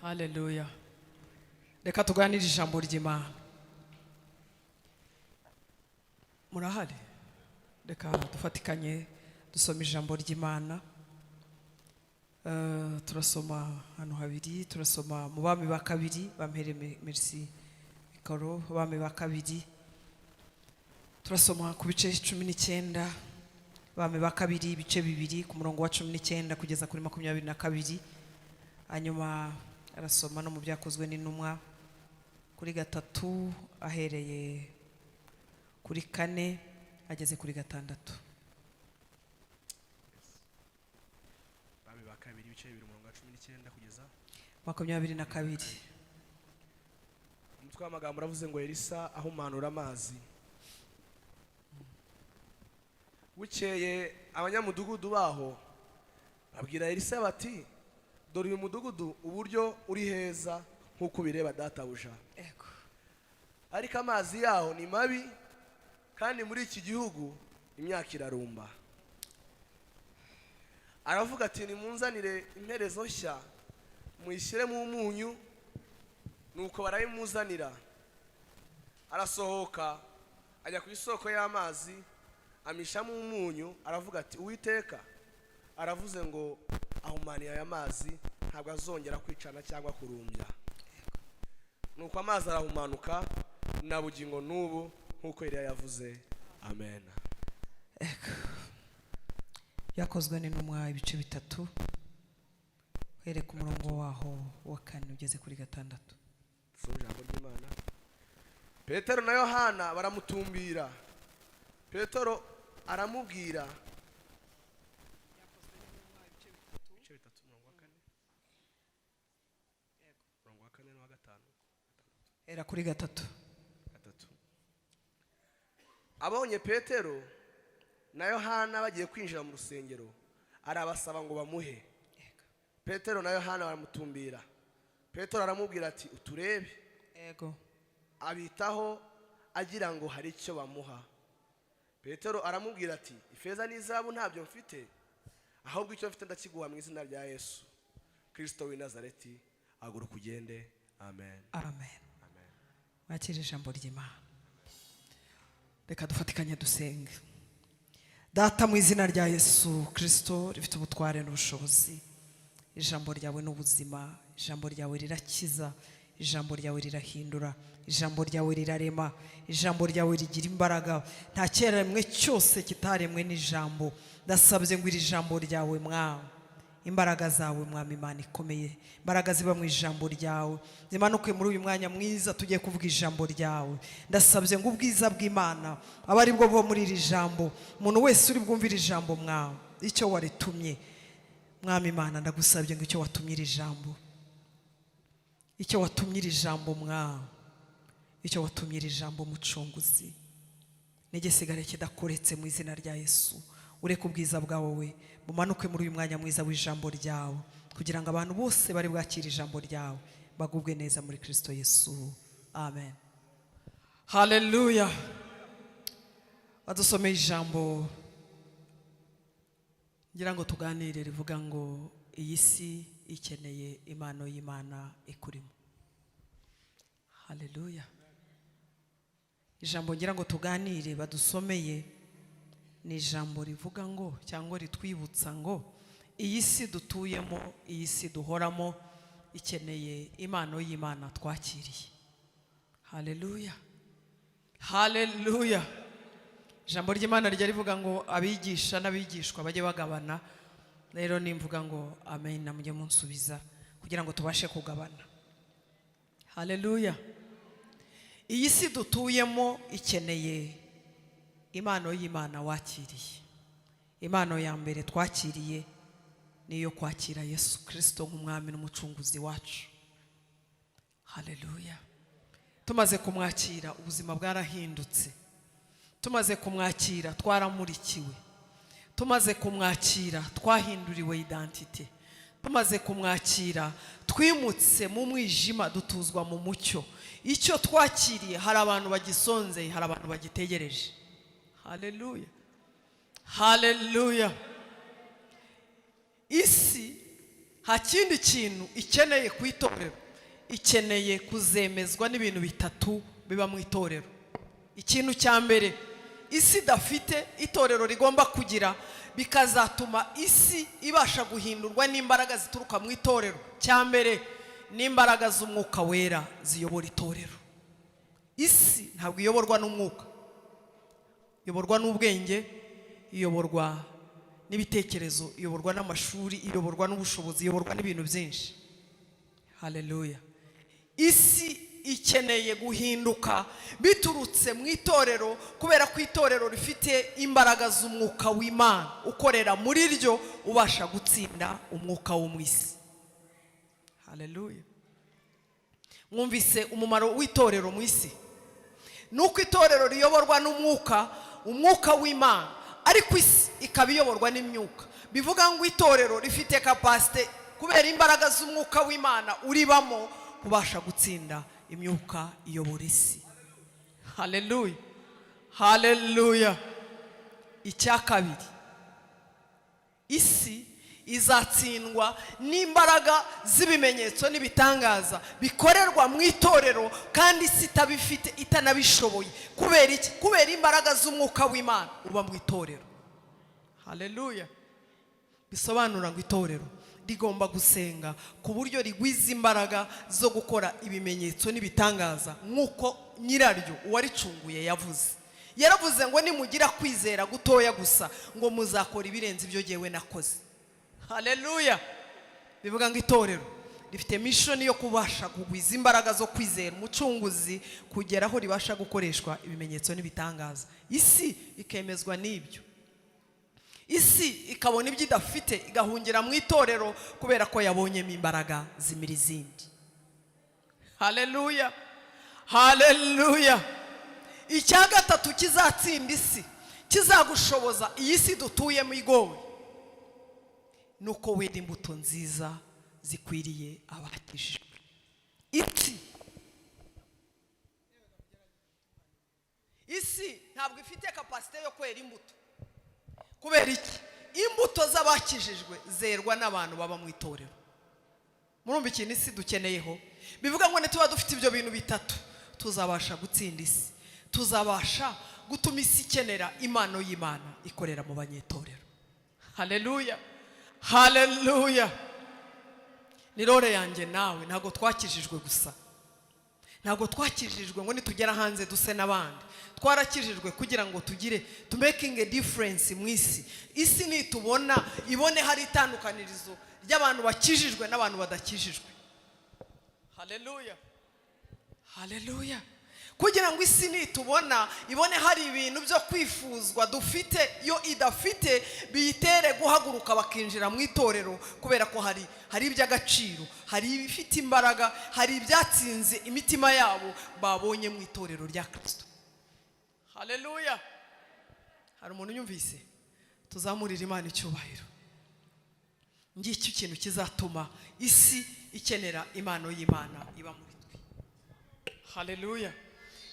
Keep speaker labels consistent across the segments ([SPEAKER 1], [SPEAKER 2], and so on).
[SPEAKER 1] Haleluya. Reka tuganire ijambo ry'Imana. Murahari? Reka dufatikanye dusome ijambo ry'Imana. Turasoma hano habiri, turasoma mu Bami ba Kabiri. Bampere merci mikoro. Bami ba Kabiri, turasoma ku bice 19. Bami ba Kabiri, ibice 2, ku murongo wa 19 kugeza kuri 22. Hanyuma arasoma no mu Byakozwe n'Intumwa kuri 3, ahereye kuri 4 ageze kuri 6.
[SPEAKER 2] Bami ba Kabiri, ibice 2, umurongo wa 19 kugeza
[SPEAKER 1] 22.
[SPEAKER 2] Umutwe w'amagambo uravuze ngo: "Elisa ahumanura amazi." Bukeye abanyamudugudu baho babwira Elisa bati: "Dore uyu mudugudu uburyo uri heza nk'uko ubireba, databuja, ariko amazi yaho ni mabi, kandi muri iki gihugu imyaka irarumba." Aravuga ati: "Nimunzanire imperezo nshya, muyishyiremo umunyu." Nuko barabimuzanira. Arasohoka ajya ku isoko y'amazi, amishamo umunyu, aravuga ati: "Uwiteka aravuze ngo ahumaniye aya mazi, ntabwo azongera kwicana cyangwa kurumbya." Nuko amazi arahumanuka na bugingo n'ubu, nk'uko Eliya yavuze. Amen.
[SPEAKER 1] Byakozwe n'Intumwa, ibice 3, uhereye ku murongo waho wa 4 ugeze kuri 6.
[SPEAKER 2] Dusome ijambo ry'Imana. Petero na Yohana baramutumbira. Petero aramubwira. Ibice 3, umurongo wa 4, umurongo wa 4 n'uwa 5.
[SPEAKER 1] Hera kuri 3.
[SPEAKER 2] 3. Abonye Petero na Yohana bagiye kwinjira mu rusengero, arabasaba ngo bamuhe. Petero na Yohana baramutumbira. Petero aramubwira ati: "Uturebe." Abitaho agira ngo hari icyo bamuha. Petero aramubwira ati: "Ifeza n'izahabu ntabyo mfite, ahubwo icyo mfite ndakiguha. Mu izina rya Yesu Kirisito w'i Nazareti, haguruka ugende." Amen.
[SPEAKER 1] Amen.
[SPEAKER 2] Amen.
[SPEAKER 1] Mwakire ijambo ry'Imana. Reka dufatikanye dusenge. Data, mu izina rya Yesu Kirisito rifite ubutware n'ubushobozi, ijambo ryawe ni ubuzima, ijambo ryawe rirakiza, ijambo ryawe rirahindura, ijambo ryawe rirarema, ijambo ryawe rigira imbaraga. Nta cyaremwe cyose kitaremwe n'ijambo. Ndasabye ngo iri jambo ryawe, Mwami, imbaraga zawe, Mwami Imana ikomeye, imbaraga ziba mu ijambo ryawe zimanuke muri uyu mwanya mwiza tugiye kuvuga ijambo ryawe. Ndasabye ngo ubwiza bw'Imana abe ari bwo buba muri iri jambo. Umuntu wese uri bwumve iri jambo, Mwami, icyo waritumye, Mwami Imana, ndagusabye ngo icyo watumye iri jambo, icyo watumye iri jambo, Mwami, icyo watumye iri jambo, Mucunguzi, n'igisigare kidakoretse mu izina rya Yesu. Ureke ubwiza bwawe we bumanuke muri uyu mwanya mwiza w'ijambo ryawe, kugira ngo abantu bose bari bwakire ijambo ryawe bagubwe neza muri Kirisito Yesu. Amen. Haleluya. Badusomeye ijambo ngira ngo tuganire, rivuga ngo: "Iyi si ikeneye impano y'Imana ikurimo." Haleluya. Ijambo ngira ngo tuganire badusomeye ni ijambo rivuga ngo, cyangwa ritwibutsa ngo iyi si dutuyemo, iyi si duhoramo, ikeneye impano y'Imana twakiriye. Haleluya, haleluya. Ijambo ry'Imana rijya rivuga ngo abigisha n'abigishwa bajye bagabana. Rero nimvuga ngo amen, mujye munsubiza kugira ngo tubashe kugabana. Haleluya. Iyi si dutuyemo ikeneye impano y'Imana wakiriye. Impano ya mbere twakiriye ni iyo kwakira Yesu Kirisito nk'Umwami n'Umucunguzi wacu. Haleluya. Tumaze kumwakira, ubuzima bwarahindutse. Tumaze kumwakira, twaramurikiwe. Tumaze kumwakira, twahinduriwe identité. Tumaze kumwakira, twimutse mu mwijima, dutuzwa mu mucyo. Icyo twakiriye hari abantu bagisonzeye, hari abantu bagitegereje. Haleluya, haleluya. Isi Nta kindi kintu ikeneye ku itorero, ikeneye kuzemezwa n'ibintu bitatu biba mu itorero. Ikintu cya mbere isi idafite, itorero rigomba kugira, bikazatuma isi ibasha guhindurwa n'imbaraga zituruka mu itorero, cya mbere ni imbaraga z'Umwuka Wera ziyobora itorero. Isi ntabwo iyoborwa n'umwuka, iyoborwa n'ubwenge, iyoborwa n'ibitekerezo, iyoborwa n'amashuri, iyoborwa n'ubushobozi, iyoborwa n'ibintu byinshi. Haleluya! Isi ikeneye guhinduka biturutse mu itorero, kubera ko itorero rifite imbaraga z'Umwuka w'Imana ukorera muri ryo, ubasha gutsinda umwuka wo mu isi. Haleluya! Mwumvise umumaro w'itorero mu isi? Ni uko itorero riyoborwa n'umwuka, Umwuka w'Imana, ariko isi ikaba iyoborwa n'imyuka. Bivuga ngo itorero rifite capacité, kubera imbaraga z'Umwuka w'Imana uribamo, kubasha gutsinda imyuka iyobora isi. Haleluya, haleluya! Icya kabiri, isi izatsindwa n'imbaraga z'ibimenyetso n'ibitangaza bikorerwa mu itorero, kandi isi itabifite, itanabishoboye. Kubera iki? Kubera imbaraga z'Umwuka w'Imana uba mu itorero. Haleluya! Bisobanura ngo itorero rigomba gusenga ku buryo rigwiza imbaraga zo gukora ibimenyetso n'ibitangaza, nk'uko nyiraryo uwaricunguye yavuze. Yaravuze ngo nimugira kwizera gutoya gusa, ngo muzakora ibirenze ibyo jyewe nakoze. Haleluya! Bivuga ngo itorero rifite mission yo kubasha kugwiza imbaraga zo kwizera Umucunguzi, kugera aho ribasha gukoreshwa ibimenyetso n'ibitangaza, isi ikemezwa n'ibyo, isi ikabona ibyo idafite, igahungira mu itorero kubera ko yabonyemo imbaraga zimira izindi. Haleluya, haleluya! Icya gatatu kizatsinda isi, kizagushoboza iyi si dutuyemo igowe, ni uko wera imbuto nziza zikwiriye abakijijwe. Isi ntabwo ifite capacité yo kwera imbuto. Kubera iki? Imbuto z'abakijijwe zerwa n'abantu baba mu itorero. Murumva ikintu isi dukeneyeho? Bivuga ngo nituba dufite ibyo bintu bitatu, tuzabasha gutsinda isi, tuzabasha gutuma isi ikenera impano y'Imana ikorera mu banyetorero. Haleluya, haleluya! Ni role yanjye nawe. Ntabwo twakijijwe gusa, ntabwo twakijijwe ngo nitugera hanze duse n'abandi. Twarakijijwe kugira ngo tugire to making a difference mu isi. Isi nitubona ibone hari itandukanirizo ry'abantu bakijijwe n'abantu badakijijwe. Haleluya, haleluya! Kugira ngo isi nitubona ibone hari ibintu byo kwifuzwa dufite yo idafite, biyitere guhaguruka bakinjira mu itorero, kubera ko hari iby'agaciro, hari ibifite imbaraga, hari ibyatsinze imitima yabo babonye mu itorero rya Kirisito. Haleluya! Hari umuntu unyumvise? Tuzamurire Imana icyubahiro. Ngicyo ikintu kizatuma isi ikenera impano y'Imana iba muri twe. Haleluya!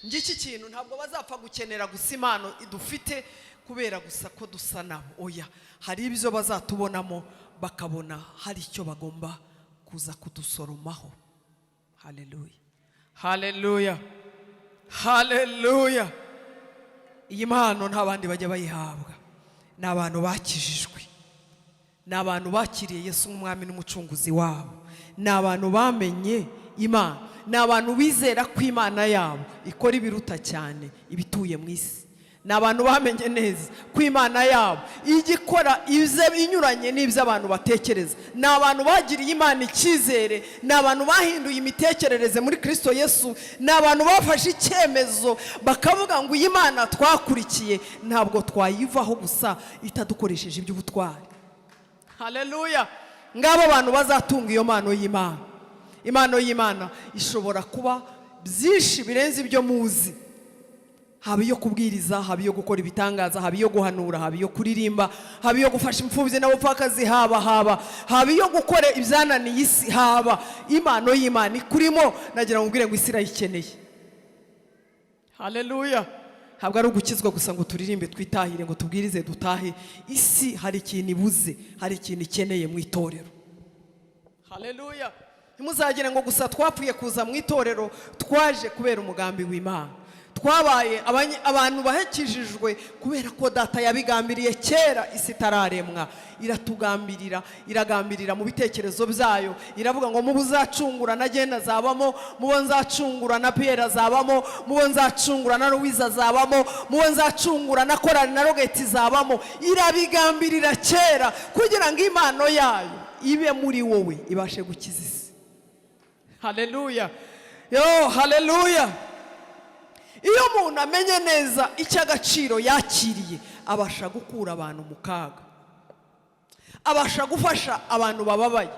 [SPEAKER 1] Ngiki kintu, ntabwo bazapfa gukenera gusa impano dufite kubera gusa ko dusa nabo. Oya, hari ibyo bazatubonamo bakabona hari icyo bagomba kuza kudusoromaho. Haleluya, haleluya, haleluya! Iyi mpano nta bandi bajya bayihabwa, ni abantu bakijijwe, ni abantu bakiriye Yesu nk'Umwami n'Umucunguzi wabo, ni abantu bamenye Imana, ni abantu bizera ko Imana yabo ikora ibiruta cyane ibituye mu isi, ni abantu bamenye neza ko Imana yabo ijya ikora ize inyuranye n'ibyo abantu batekereza, ni abantu bagiriye Imana icyizere, ni abantu bahinduye imitekerereze muri Kirisito Yesu, ni abantu bafashe icyemezo bakavuga ngo iyi Mana twakurikiye ntabwo twayivaho gusa itadukoresheje iby'ubutwari. Haleluya! Ngabo abantu bazatunga iyo mpano y'Imana. Impano y'Imana ishobora kuba byinshi birenze ibyo muzi: haba iyo kubwiriza, haba iyo gukora ibitangaza, haba iyo guhanura, haba iyo kuririmba, haba iyo gufasha imfubyi n'abapfakazi, haba iyo gukora ibyananiye isi, haba impano y'Imana ikurimo. Nagira ngo ubwire ngo isi irayikeneye. Haleluya! Ntabwo ari ugukizwa gusa ngo turirimbe twitahire, ngo tubwirize dutahe. Isi hari ikintu ibuze, hari ikintu ikeneye mu itorero. Haleluya! Ntimuzagire ngo gusa twapfuye kuza mu itorero. Twaje kubera umugambi w'Imana. Twabaye abantu bahekijijwe kubera ko Data yabigambiriye kera isi itararemwa. Iratugambirira, iragambirira mu bitekerezo byayo, iravuga ngo mubo uzacungura na genda azabamo, mubo nzacungura na Pierre azabamo, mubo nzacungura na Louise azabamo, mubo nzacungura na korali na Rogeti izabamo. Irabigambirira kera kugira ngo impano yayo ibe muri wowe, ibashe gukiza isi. Haleluya! Yo, haleluya! Iyo umuntu amenye neza icy'agaciro yakiriye, abasha gukura abantu mu kaga, abasha gufasha abantu bababaye.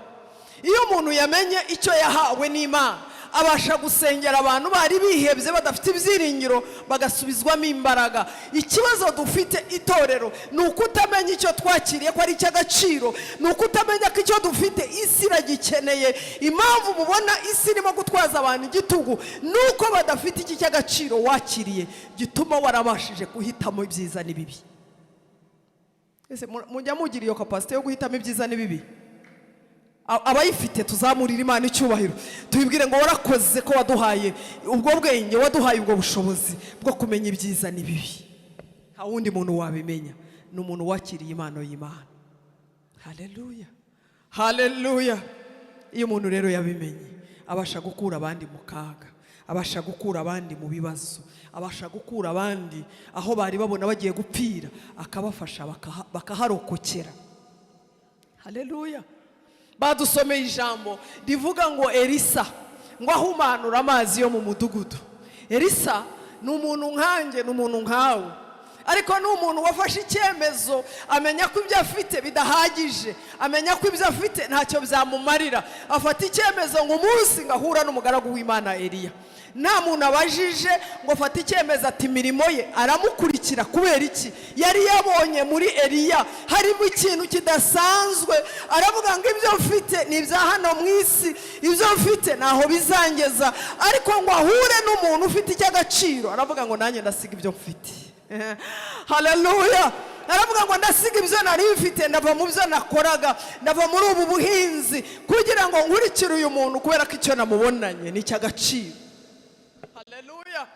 [SPEAKER 1] Iyo umuntu yamenye icyo yahawe n'Imana, abasha gusengera abantu bari bihebye, badafite ibyiringiro, bagasubizwamo imbaraga. Ikibazo dufite, itorero, ni ukutamenya icyo twakiriye ko ari icy'agaciro, ni ukutamenya ko icyo dufite isi iragikeneye. Impamvu mubona isi irimo gutwaza abantu igitugu ni uko badafite iki cy'agaciro wakiriye gituma warabashije guhitamo ibyiza n'ibibi. Ese mujya mugira iyo capacité yo guhitamo ibyiza n'ibibi? Abayifite tuzamurire Imana icyubahiro, tubibwire ngo warakoze ko waduhaye ubwo bwenge, waduhaye ubwo bushobozi bwo kumenya ibyiza n'ibibi. Nta wundi muntu wabimenya, ni umuntu wakiriye impano y'Imana. Haleluya, haleluya! Iyo umuntu rero yabimenye, abasha gukura abandi mu kaga, abasha gukura abandi mu bibazo, abasha gukura abandi aho bari babona bagiye gupfira, akabafasha bakaharokokera. Haleluya! Badusomeye ijambo rivuga ngo Elisa ngo ahumanura amazi yo mu mudugudu. Elisa ni umuntu nkanjye, ni umuntu nkawe, ariko ni umuntu wafashe icyemezo, amenya ko ibyo afite bidahagije, amenya ko ibyo afite ntacyo byamumarira. Afata icyemezo ngo umunsi ngo ahura n'umugaragu w'Imana Eliya, nta muntu abajije, ngo afate icyemezo ati imirimo ye, aramukurikira. Kubera iki? Yari yabonye muri Eliya harimo ikintu kidasanzwe. Aravuga ngo ibyo mfite ni ibya hano mu isi, ibyo mfite ntaho bizangeza, ariko ngo ahure n'umuntu ufite icy'agaciro, aravuga ngo nanjye ndasiga ibyo mfite. Haleluya! Aravuga ngo ndasiga ibyo nari mfite, ndava mu byo nakoraga, ndava muri ubu buhinzi kugira ngo nkurikire uyu muntu, kubera ko icyo namubonanye ni icy'agaciro. Haleluya!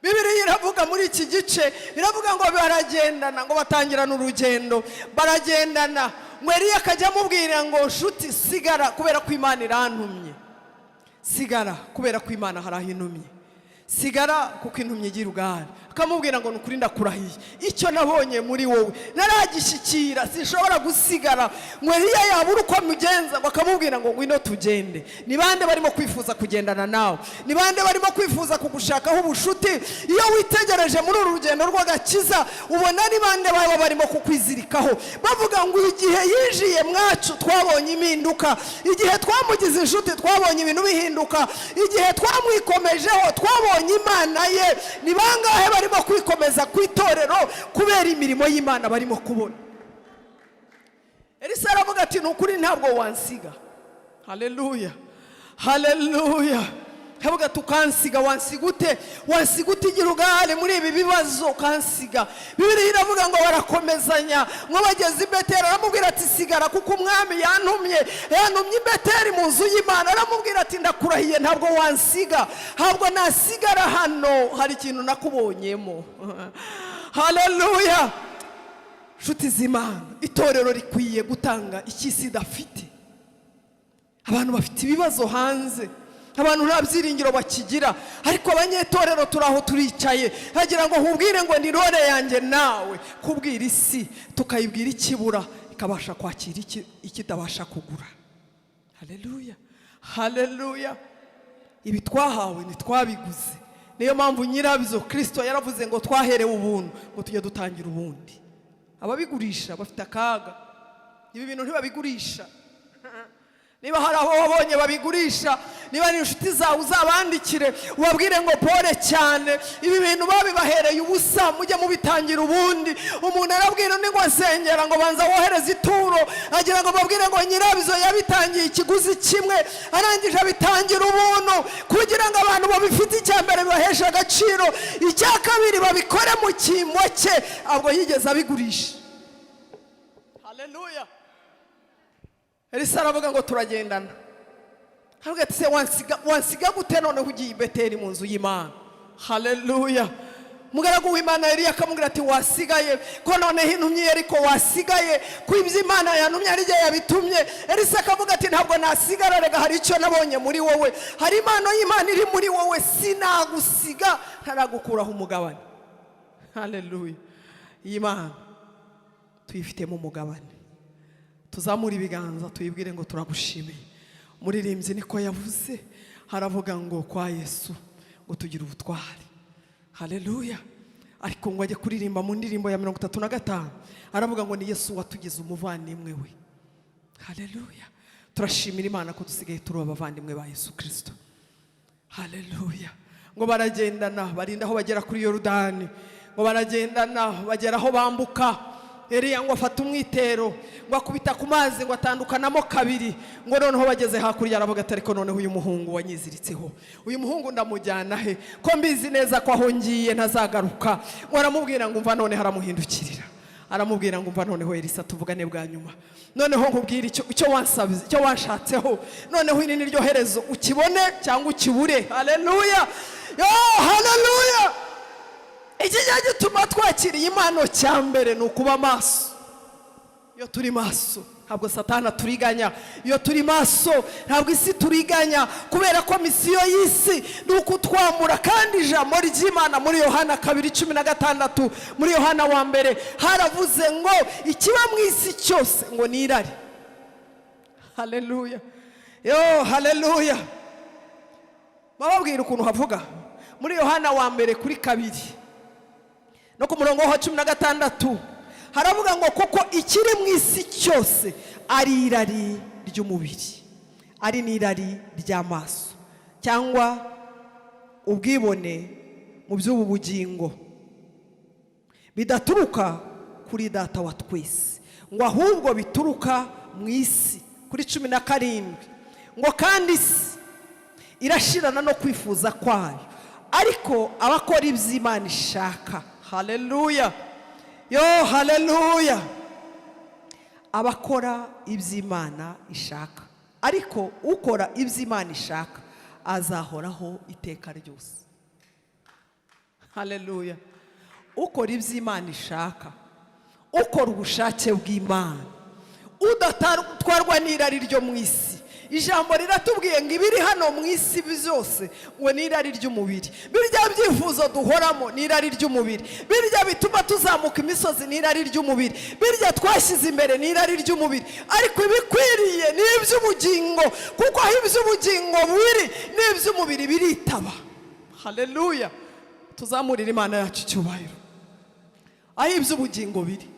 [SPEAKER 1] Bibiliya iravuga muri iki gice, iravuga ngo baragendana, ngo batangirana urugendo, baragendana, ngo Eliya akajya amubwira ngo nshuti, sigara kubera ko Imana irantumye, sigara kubera ko Imana hari aho intumye, sigara kuko intumye igira ubwari. Akamubwira ngo ni ukuri, ndakurahiye, icyo nabonye muri wowe naragishyikira, sinshobora gusigara. Ngo Eliya yabura uko amugenza, ngo akamubwira ngo ngwino tugende. Ni bande barimo kwifuza kugendana nawe? Ni bande barimo kwifuza kugushakaho ubushuti? Iyo witegereje muri uru rugendo rw'agakiza, ubona ni bande baba barimo kukwizirikaho, bavuga ngo igihe yinjiye mwacu twabonye impinduka, igihe twamugize inshuti twabonye ibintu bihinduka, igihe twamwikomejeho twabonye Imana ye? Ni bangahe barimo kwikomeza ku itorero kubera imirimo y'Imana barimo kubona? Elisa aravuga ati ni ukuri, ntabwo wansiga. Haleluya, haleluya! Aravuga ati ukansiga, wansiga ute? Wansiga ute igira ugare muri ibi bibazo, ukansiga? Bibiliya iravuga ngo barakomezanya, ngo bageze i Beteri aramubwira ati sigara kuko umwami yantumye, yantumye i Beteri mu nzu y'Imana. Aramubwira ati ndakurahiye, ntabwo wansiga, ntabwo nasigara hano, hari ikintu nakubonyemo. Haleluya! Nshuti z'Imana, itorero rikwiye gutanga icyo isi idafite. Abantu bafite ibibazo hanze, abantu nta byiringiro bakigira, ariko abanyetorero turi aho turicaye. Hagira ngo nkubwire ngo ni role yanjye nawe kubwira isi, tukayibwira ikibura, ikabasha kwakira ikitabasha kugura. Haleluya, haleluya! Ibi twahawe ntitwabiguze. Niyo mpamvu nyirabyo Kirisito yaravuze ngo twaherewe ubuntu ngo tujye dutangira ubundi. Ababigurisha bafite akaga. Ibi bintu ntibabigurisha. Niba hari aho wabonye babigurisha, niba ari inshuti zawe, uzabandikire ubabwire ngo pole cyane, ibi bintu babibahereye ubusa, mujye mubitangira ubundi. Umuntu arabwira undi ngo asengera, ngo banza wohereze ituro, agira ngo babwire ngo nyirabyo yabitangiye ikiguzi kimwe, arangije abitangira ubuntu kugira ngo abantu babifite, icya mbere bibaheshe agaciro, icya kabiri babikore mu cyimbo cye. Ntabwo yigeze abigurisha. Haleluya! Elisa aravuga ngo turagendana. Aravuga ati: "Se wansiga gute noneho ugiye i Beteli mu nzu y'Imana?" Haleluya! Umugaragu w'Imana Eliya akamubwira ati: "Wasigaye ko noneho intumye, ariko wasigaye ko ibyo Imana yantumye ari igihe yabitumye?" Elisa akavuga ati: "Ntabwo nasigara, rega hari icyo nabonye muri wowe, hari impano y'Imana iri muri wowe, sinagusiga ntaragukuraho umugabane." Haleluya! Iyi Mana tuyifitemo umugabane. Tuzamure ibiganza, tuyibwire ngo turagushimiye. Umuririmbyi niko yavuze, haravuga ngo kwa Yesu ngo tugire ubutwari. Haleluya! Ariko ngo ajye kuririmba mu ndirimbo ya 35, aravuga ngo ni Yesu watugize umuvandimwe we. Haleluya! Turashimira Imana ko dusigaye turi abavandimwe ba Yesu Kirisito. Haleluya! Ngo baragendana, barinda aho bagera kuri Yorudani. Ngo baragendana, bagera aho bambuka. Eliya ngo afate umwitero, ngo akubita ku mazi, ngo atandukanamo kabiri. Ngo noneho bageze hakurya, aravuga ati: "Ariko noneho uyu muhungu wanyiziritseho, uyu muhungu ndamujyana he, ko mbizi neza ko aho ngiye ntazagaruka?" Ngo aramubwira ngo umva noneho, aramuhindukirira, aramubwira ngo: "Umva noneho Elisa, tuvugane bwa nyuma. Noneho nkubwire icyo wansabye, icyo wanshatseho. Noneho iri ni ryo herezo, ukibone cyangwa ukibure." Haleluya! Yo, haleluya! Ikijya gituma twakiriye impano cya mbere ni ukuba maso. Iyo turi maso, ntabwo Satani aturiganya. Iyo turi maso, ntabwo isi turiganya, kubera ko mission y'isi ni ukutwambura. Kandi ijambo ry'Imana muri Yohana 2:16, muri Yohana wa mbere, haravuze ngo ikiba mu isi cyose ngo ni irari. Haleluya! Yo, haleluya! Bababwira ukuntu havuga muri Yohana wa mbere kuri 2 no ku murongo wa 16, haravuga ngo kuko ikiri mu isi cyose ari irari ry'umubiri, ari n'irari ry'amaso, cyangwa ubwibone mu by'ubu bugingo, bidaturuka kuri Data wa twese, ngo ahubwo bituruka mu isi. Kuri 17 ngo kandi isi irashirana no kwifuza kwayo, ariko abakora iby'Imana ishaka, haleluya, yo, haleluya, abakora iby'Imana ishaka, ariko ukora iby'Imana ishaka azahoraho iteka ryose. Haleluya! Ukora iby'Imana ishaka, ukora ubushake bw'Imana, udatwarwa n'irari ryo mu isi. Ijambo riratubwiye ngo ibiri hano mu isi byose ngo ni irari ry'umubiri. Birya byifuzo duhoramo ni irari ry'umubiri. Birya bituma tuzamuka imisozi ni irari ry'umubiri. Birya twashyize imbere ni irari ry'umubiri. Ariko ibikwiriye ni iby'ubugingo, kuko aho iby'ubugingo biri n'iby'umubiri biritaba. Haleluya! Tuzamurire Imana yacu icyubahiro. Aho iby'ubugingo biri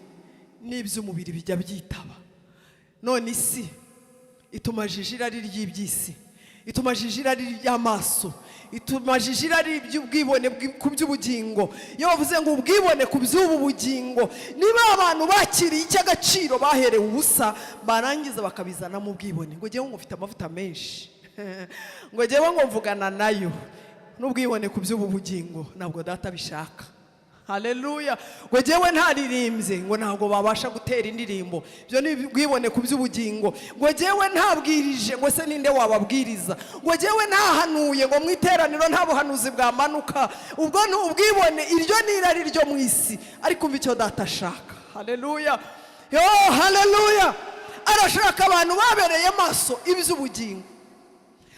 [SPEAKER 1] n'iby'umubiri bijya byitaba. None isi itumajije irari ry'iby'isi, itumajije irari ry'amaso, itumajije irari ry'ubwibone ku by'ubugingo. Iyo bavuze ngo ubwibone ku by'ubu bugingo, niba abantu bakiriye icy'agaciro baherewe ubusa, barangiza bakabizanamo ubwibone, ngo ngewe ngo mfite amavuta menshi, ngo ngewe ngo mvugana nayo, n'ubwibone ku by'ubu bugingo, ntabwo Data bishaka. Haleluya! Ngo ngewe ntaririmbye, ngo ntabwo babasha gutera indirimbo. Ibyo ni ubwibone ku by'ubugingo. Ngo ngewe ntabwirije, ngo se ninde wababwiriza? Ngo ngewe ntahanuye, ngo mu iteraniro nta buhanuzi bwamanuka. Ubwo ni ubwibone, iryo ni irari ryo mu isi. Ariko umva icyo Data ashaka. Haleluya! Yo, haleluya! Arashaka abantu babereye maso iby'ubugingo.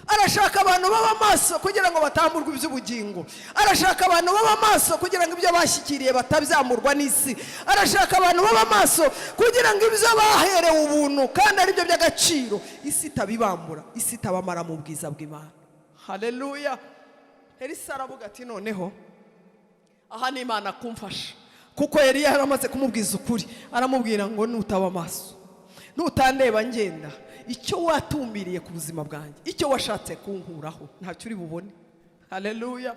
[SPEAKER 1] Arashaka abantu baba maso kugira ngo batamburwe iby'ubugingo. Arashaka abantu baba maso kugira ngo ibyo bashyikiriye batabyamurwa n'isi. Arashaka abantu baba maso kugira ngo ibyo baherewe ubuntu kandi ari byo by'agaciro, isi itabibambura, isi itabamara mu bwiza bw'Imana. Haleluya! Elisa aravuga ati: "Noneho aha ni Imana kumfasha," kuko yari yaramaze kumubwiza ukuri. Aramubwira ngo: "Nutaba amaso, nutandeba ngenda, icyo watumbiriye ku buzima bwanjye, icyo washatse kunkuraho, ntacyo uri bubone." Haleluya!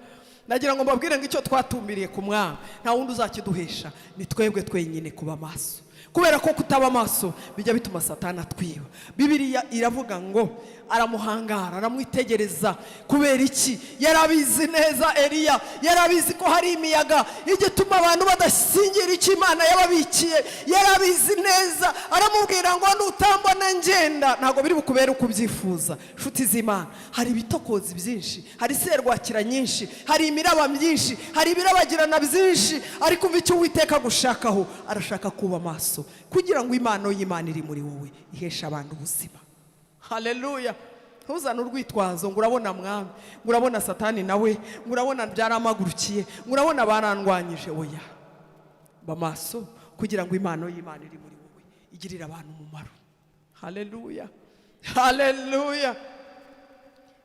[SPEAKER 1] Nagira ngo mbabwire ngo icyo twatumbiriye ku mwami, nta wundi uzakiduhesha, ni twebwe twenyine kuba maso. Kubera ko kutaba maso bijya bituma Satani atwiba. Bibiliya iravuga ngo aramuhangara, aramwitegereza. Kubera iki? Yarabizi neza. Eliya yarabizi ko hari imiyaga igituma abantu badasingira icyo Imana yababikiye. Yarabizi neza. Aramubwira ngo: "Nutambona ngenda, ntabwo biri bukubere uko ubyifuza." Nshuti z'Imana, hari ibitokozi byinshi, hari serwakira nyinshi, hari imiraba myinshi, hari ibirabagirana byinshi, ariko umva icyo Uwiteka agushakaho. Arashaka kuba maso kugira ngo impano y'Imana iri muri wowe iheshe abantu ubuzima. Haleluya! Ntuzane urwitwazo ngo: "Urabona mwami," ngo: "Urabona Satani nawe," ngo: "Urabona byaramagurukiye," ngo: "Urabona barandwanyije." Oya, ba maso kugira ngo impano y'Imana iri muri wowe igirire abantu umumaro. Haleluya, haleluya!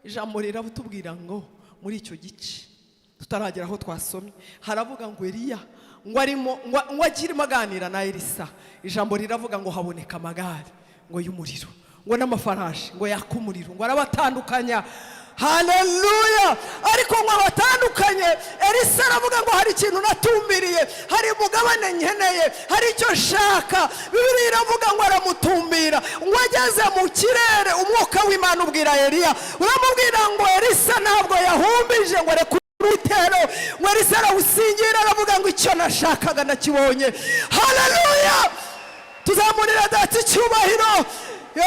[SPEAKER 1] Ijambo riratubwira ngo muri icyo gice tutaragera aho twasomye, haravuga ngo Eliya ngo arimo ngo akirimo aganira na Elisa, ijambo riravuga ngo haboneka amagare ngo y'umuriro ngo n'amafarashi ngo yaka umuriro, ngo arabatandukanya. Haleluya! Ariko ngo abatandukanye, Elisa aravuga ngo: "Hari ikintu natumbiriye, hari umugabane nkeneye, hari icyo nshaka." Bibiliya iravuga ngo aramutumbira, ngo ageze mu kirere, umwuka w'Imana ubwira Eliya, uramubwira ngo Elisa ntabwo yahumbije ngo areke urutero, ngo Elisa arawusingira, aravuga ngo: "Icyo nashakaga ndakibonye." Haleluya! Tuzamurira Data icyubahiro. Yo,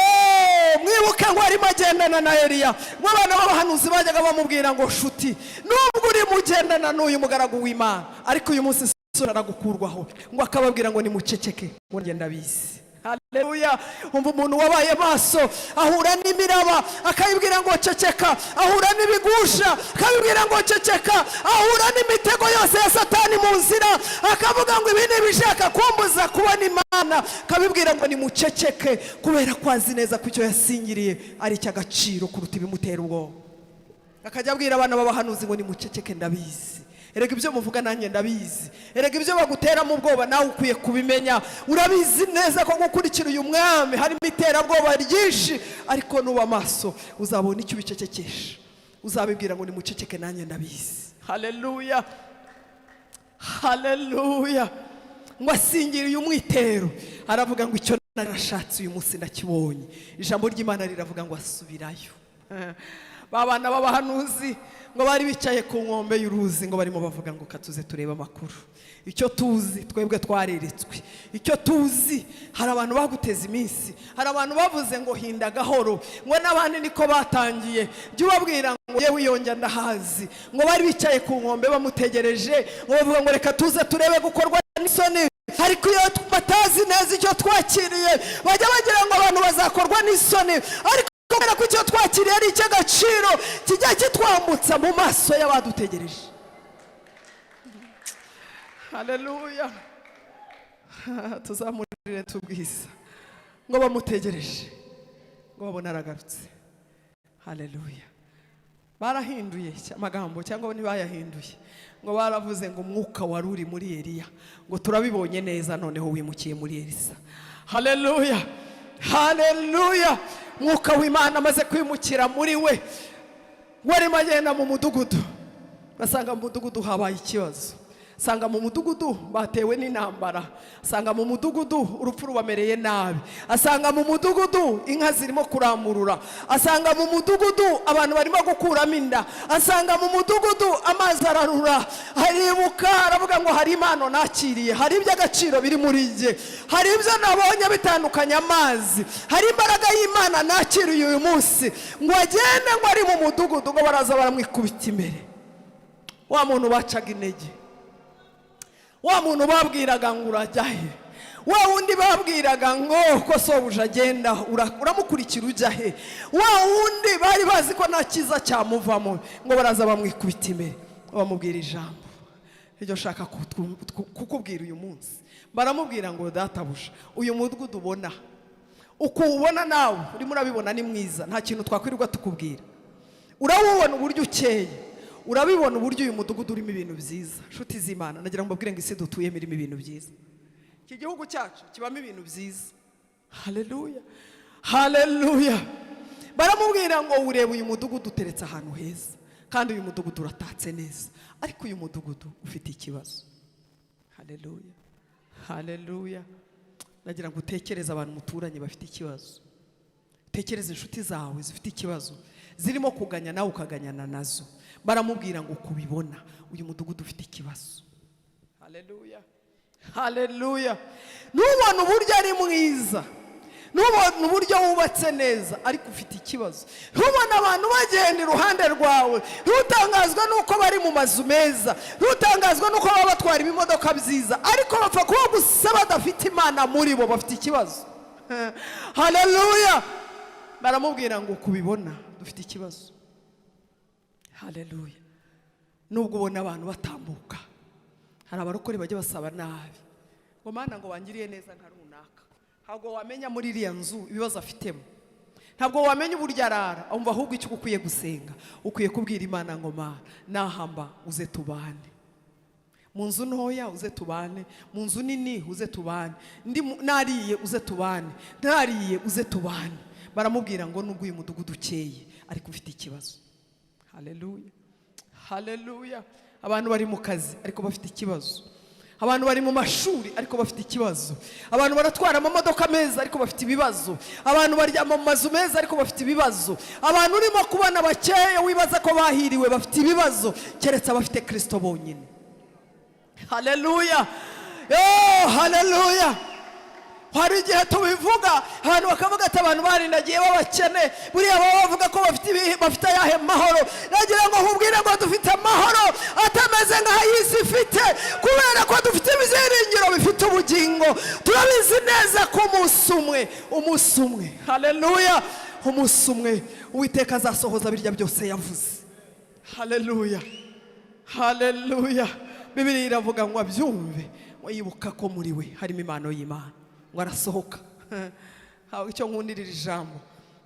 [SPEAKER 1] mwibuke ngo arimo agendana na Eliya, ngo abana b'abahanuzi bajyaga bamubwira ngo: "Shuti, nubwo urimo ugendana n'uyu mugaragu w'Imana, ariko uyu munsi isura aragukurwaho." Ngo akababwira ngo: "Nimuceceke," ngo: "ngenda bizi." Haleluya! Umva, umuntu wabaye maso ahura n'imiraba akayibwira ngo: "Ceceka." Ahura n'ibigusha akabibwira ngo: "Ceceka." Ahura n'imitego yose ya Satani mu nzira, akavuga ngo: "Ibi ni ibishaka kumbuza kubona Imana," akabibwira ngo: "Nimuceceke," kubera ko azi neza ko icyo yasingiriye ari icy'agaciro kuruta ibimutera ubwoba. Akajya abwira abana b'abahanuzi ngo: "Nimuceceke, ndabizi. Erega ibyo muvuga nanjye ndabizi. Erega ibyo baguteramo ubwoba nawe ukwiye kubimenya. Urabizi neza ko gukurikira uyu mwami harimo iterabwoba ryinshi, ariko nuba amaso uzabona icyo ubicecekesha. Uzabibwira ngo: 'Nimuceceke, nanjye ndabizi.'" Haleluya, haleluya! Ngo asingiriye umwitero, aravuga ngo: "Icyo narashatse uyu munsi ndakibonye." Ijambo ry'Imana riravuga ngo asubirayo. Ba bana b'abahanuzi ngo bari bicaye ku nkombe y'uruzi, ngo barimo bavuga ngo: "Katuze turebe amakuru. Icyo tuzi, twebwe twareretswe. Icyo tuzi, hari abantu baguteza iminsi, hari abantu bavuze ngo hinda gahoro, ngo n'abandi niko batangiye. Jya ubabwira ngo yewe iyongera ndahazi." Ngo bari bicaye ku nkombe bamutegereje, ngo bavuga ngo: "Reka tuze turebe gukorwa n'isoni." Ariko iyo batazi neza icyo twakiriye, bajya bagira ngo abantu bazakorwa n'isoni, ariko kubera ko icyo twakiriye ari icy'agaciro, kijya kitwambutsa mu maso y'abadutegereje. Haleluya! Tuzamurire tubwiza. Ngo bamutegereje, ngo babone aragarutse. Haleluya! Barahinduye amagambo cyangwa ntibayahinduye? Ngo baravuze ngo umwuka wari uri muri Eliya, ngo turabibonye neza, noneho wimukiye muri Elisa. Haleluya, haleluya! Umwuka w'Imana amaze kwimukira muri we, warimo agenda mu mudugudu, basanga mu mudugudu habaye ikibazo, asanga mu mudugudu batewe n'intambara, asanga mu mudugudu urupfu rubamereye nabi, asanga mu mudugudu inka zirimo kuramurura, asanga mu mudugudu abantu barimo gukuramo inda, asanga mu mudugudu amazi ararura. Aribuka, aravuga ngo: "Hari impano nakiriye, hari iby'agaciro biri muri njye, hari ibyo nabonye bitandukanye amazi, hari imbaraga y'Imana nakiriye uyu munsi." Ngo agende, ngo ari mu mudugudu, ngo baraza baramwikubita imbere. Wa muntu bacaga intege, wa muntu babwiraga ngo: "Urajya he?" Wa wundi babwiraga ngo: "Ko sobuja agenda, uramukurikira ujya he?" Wa wundi bari bazi ko nta cyiza cyamuvamo, ngo baraza bamwikubita imbere, bamubwira ijambo iryo nshaka kukubwira uyu munsi. Baramubwira ngo: "Databuja, uyu mudugudu ubona, uko uwubona nawe urimo urabibona, ni mwiza, nta kintu twakwirirwa tukubwira. Urawubona uburyo ukeye, urabibona uburyo uyu mudugudu urimo ibintu byiza." Nshuti z'Imana, nagira ngo mbabwire ngo isi dutuyemo irimo ibintu byiza. Iki gihugu cyacu kibamo ibintu byiza. Haleluya, haleluya! Baramubwira ngo: "Ureba uyu mudugudu uteretse ahantu heza, kandi uyu mudugudu uratatse neza, ariko uyu mudugudu ufite ikibazo." Haleluya, haleluya! Nagira ngo utekereze abantu muturanye bafite ikibazo, tekereza inshuti zawe zifite ikibazo, zirimo kuganya nawe ukaganyana nazo. Baramubwira ngo kubibona uyu mudugudu ufite ikibazo. Haleluya, haleluya! Ntubone uburyo ari mwiza, ntubone uburyo wubatse neza, ariko ufite ikibazo. Ntubone abantu bagenda iruhande rwawe, ntutangazwe n'uko bari mu mazu meza, ntutangazwe n'uko baba batwara ibimodoka byiza, ariko bapfa kuba gusa badafite Imana muri bo, bafite ikibazo. Haleluya! Baramubwira ngo kubibona dufite ikibazo. Haleluya! Nubwo ubona abantu batambuka, hari abarokore bajya basaba nabi ngo: "Mana, ngo wangiriye neza nka runaka." Ntabwo wamenya muri iriya nzu ibibazo afitemo, ntabwo wamenya uburyo arara. Umva, ahubwo icyo ukwiye gusenga, ukwiye kubwira Imana ngo: "Mana, nahamba uze tubane mu nzu ntoya, uze tubane mu nzu nini, uze tubane nariye uze tubane, ntariye uze tubane." Baramubwira ngo nubwo uyu mudugudu ukeye, ariko ufite ikibazo. Haleluya, haleluya! Abantu bari mu kazi ariko bafite ikibazo, abantu bari mu mashuri ariko bafite ikibazo, abantu baratwara amamodoka meza ariko bafite ibibazo, abantu baryama mu mazu meza ariko bafite ibibazo, abantu urimo kubona bakeya wibaza ko bahiriwe bafite ibibazo, keretse abafite Kirisito bonyine. Haleluya! Oh, haleluya! Hari igihe tubivuga, abantu bakavuga ati: "Abantu barindagiye b'abakene buriya baba bavuga ko bafite ayahe mahoro?" Nagira ngo nkubwire ngo dufite amahoro atameze nk'ay'isi ifite, kubera ko dufite ibyiringiro bifite ubugingo. Turabizi neza ko umunsi umwe, umunsi umwe, haleluya, umunsi umwe Uwiteka azasohoza birya byose yavuze. Haleluya, haleluya! Bibiliya iravuga ngo abyumve, ngo yibuka ko muri we harimo impano y'Imana, ngo arasohoka. Hawe icyo nkundira iri jambo,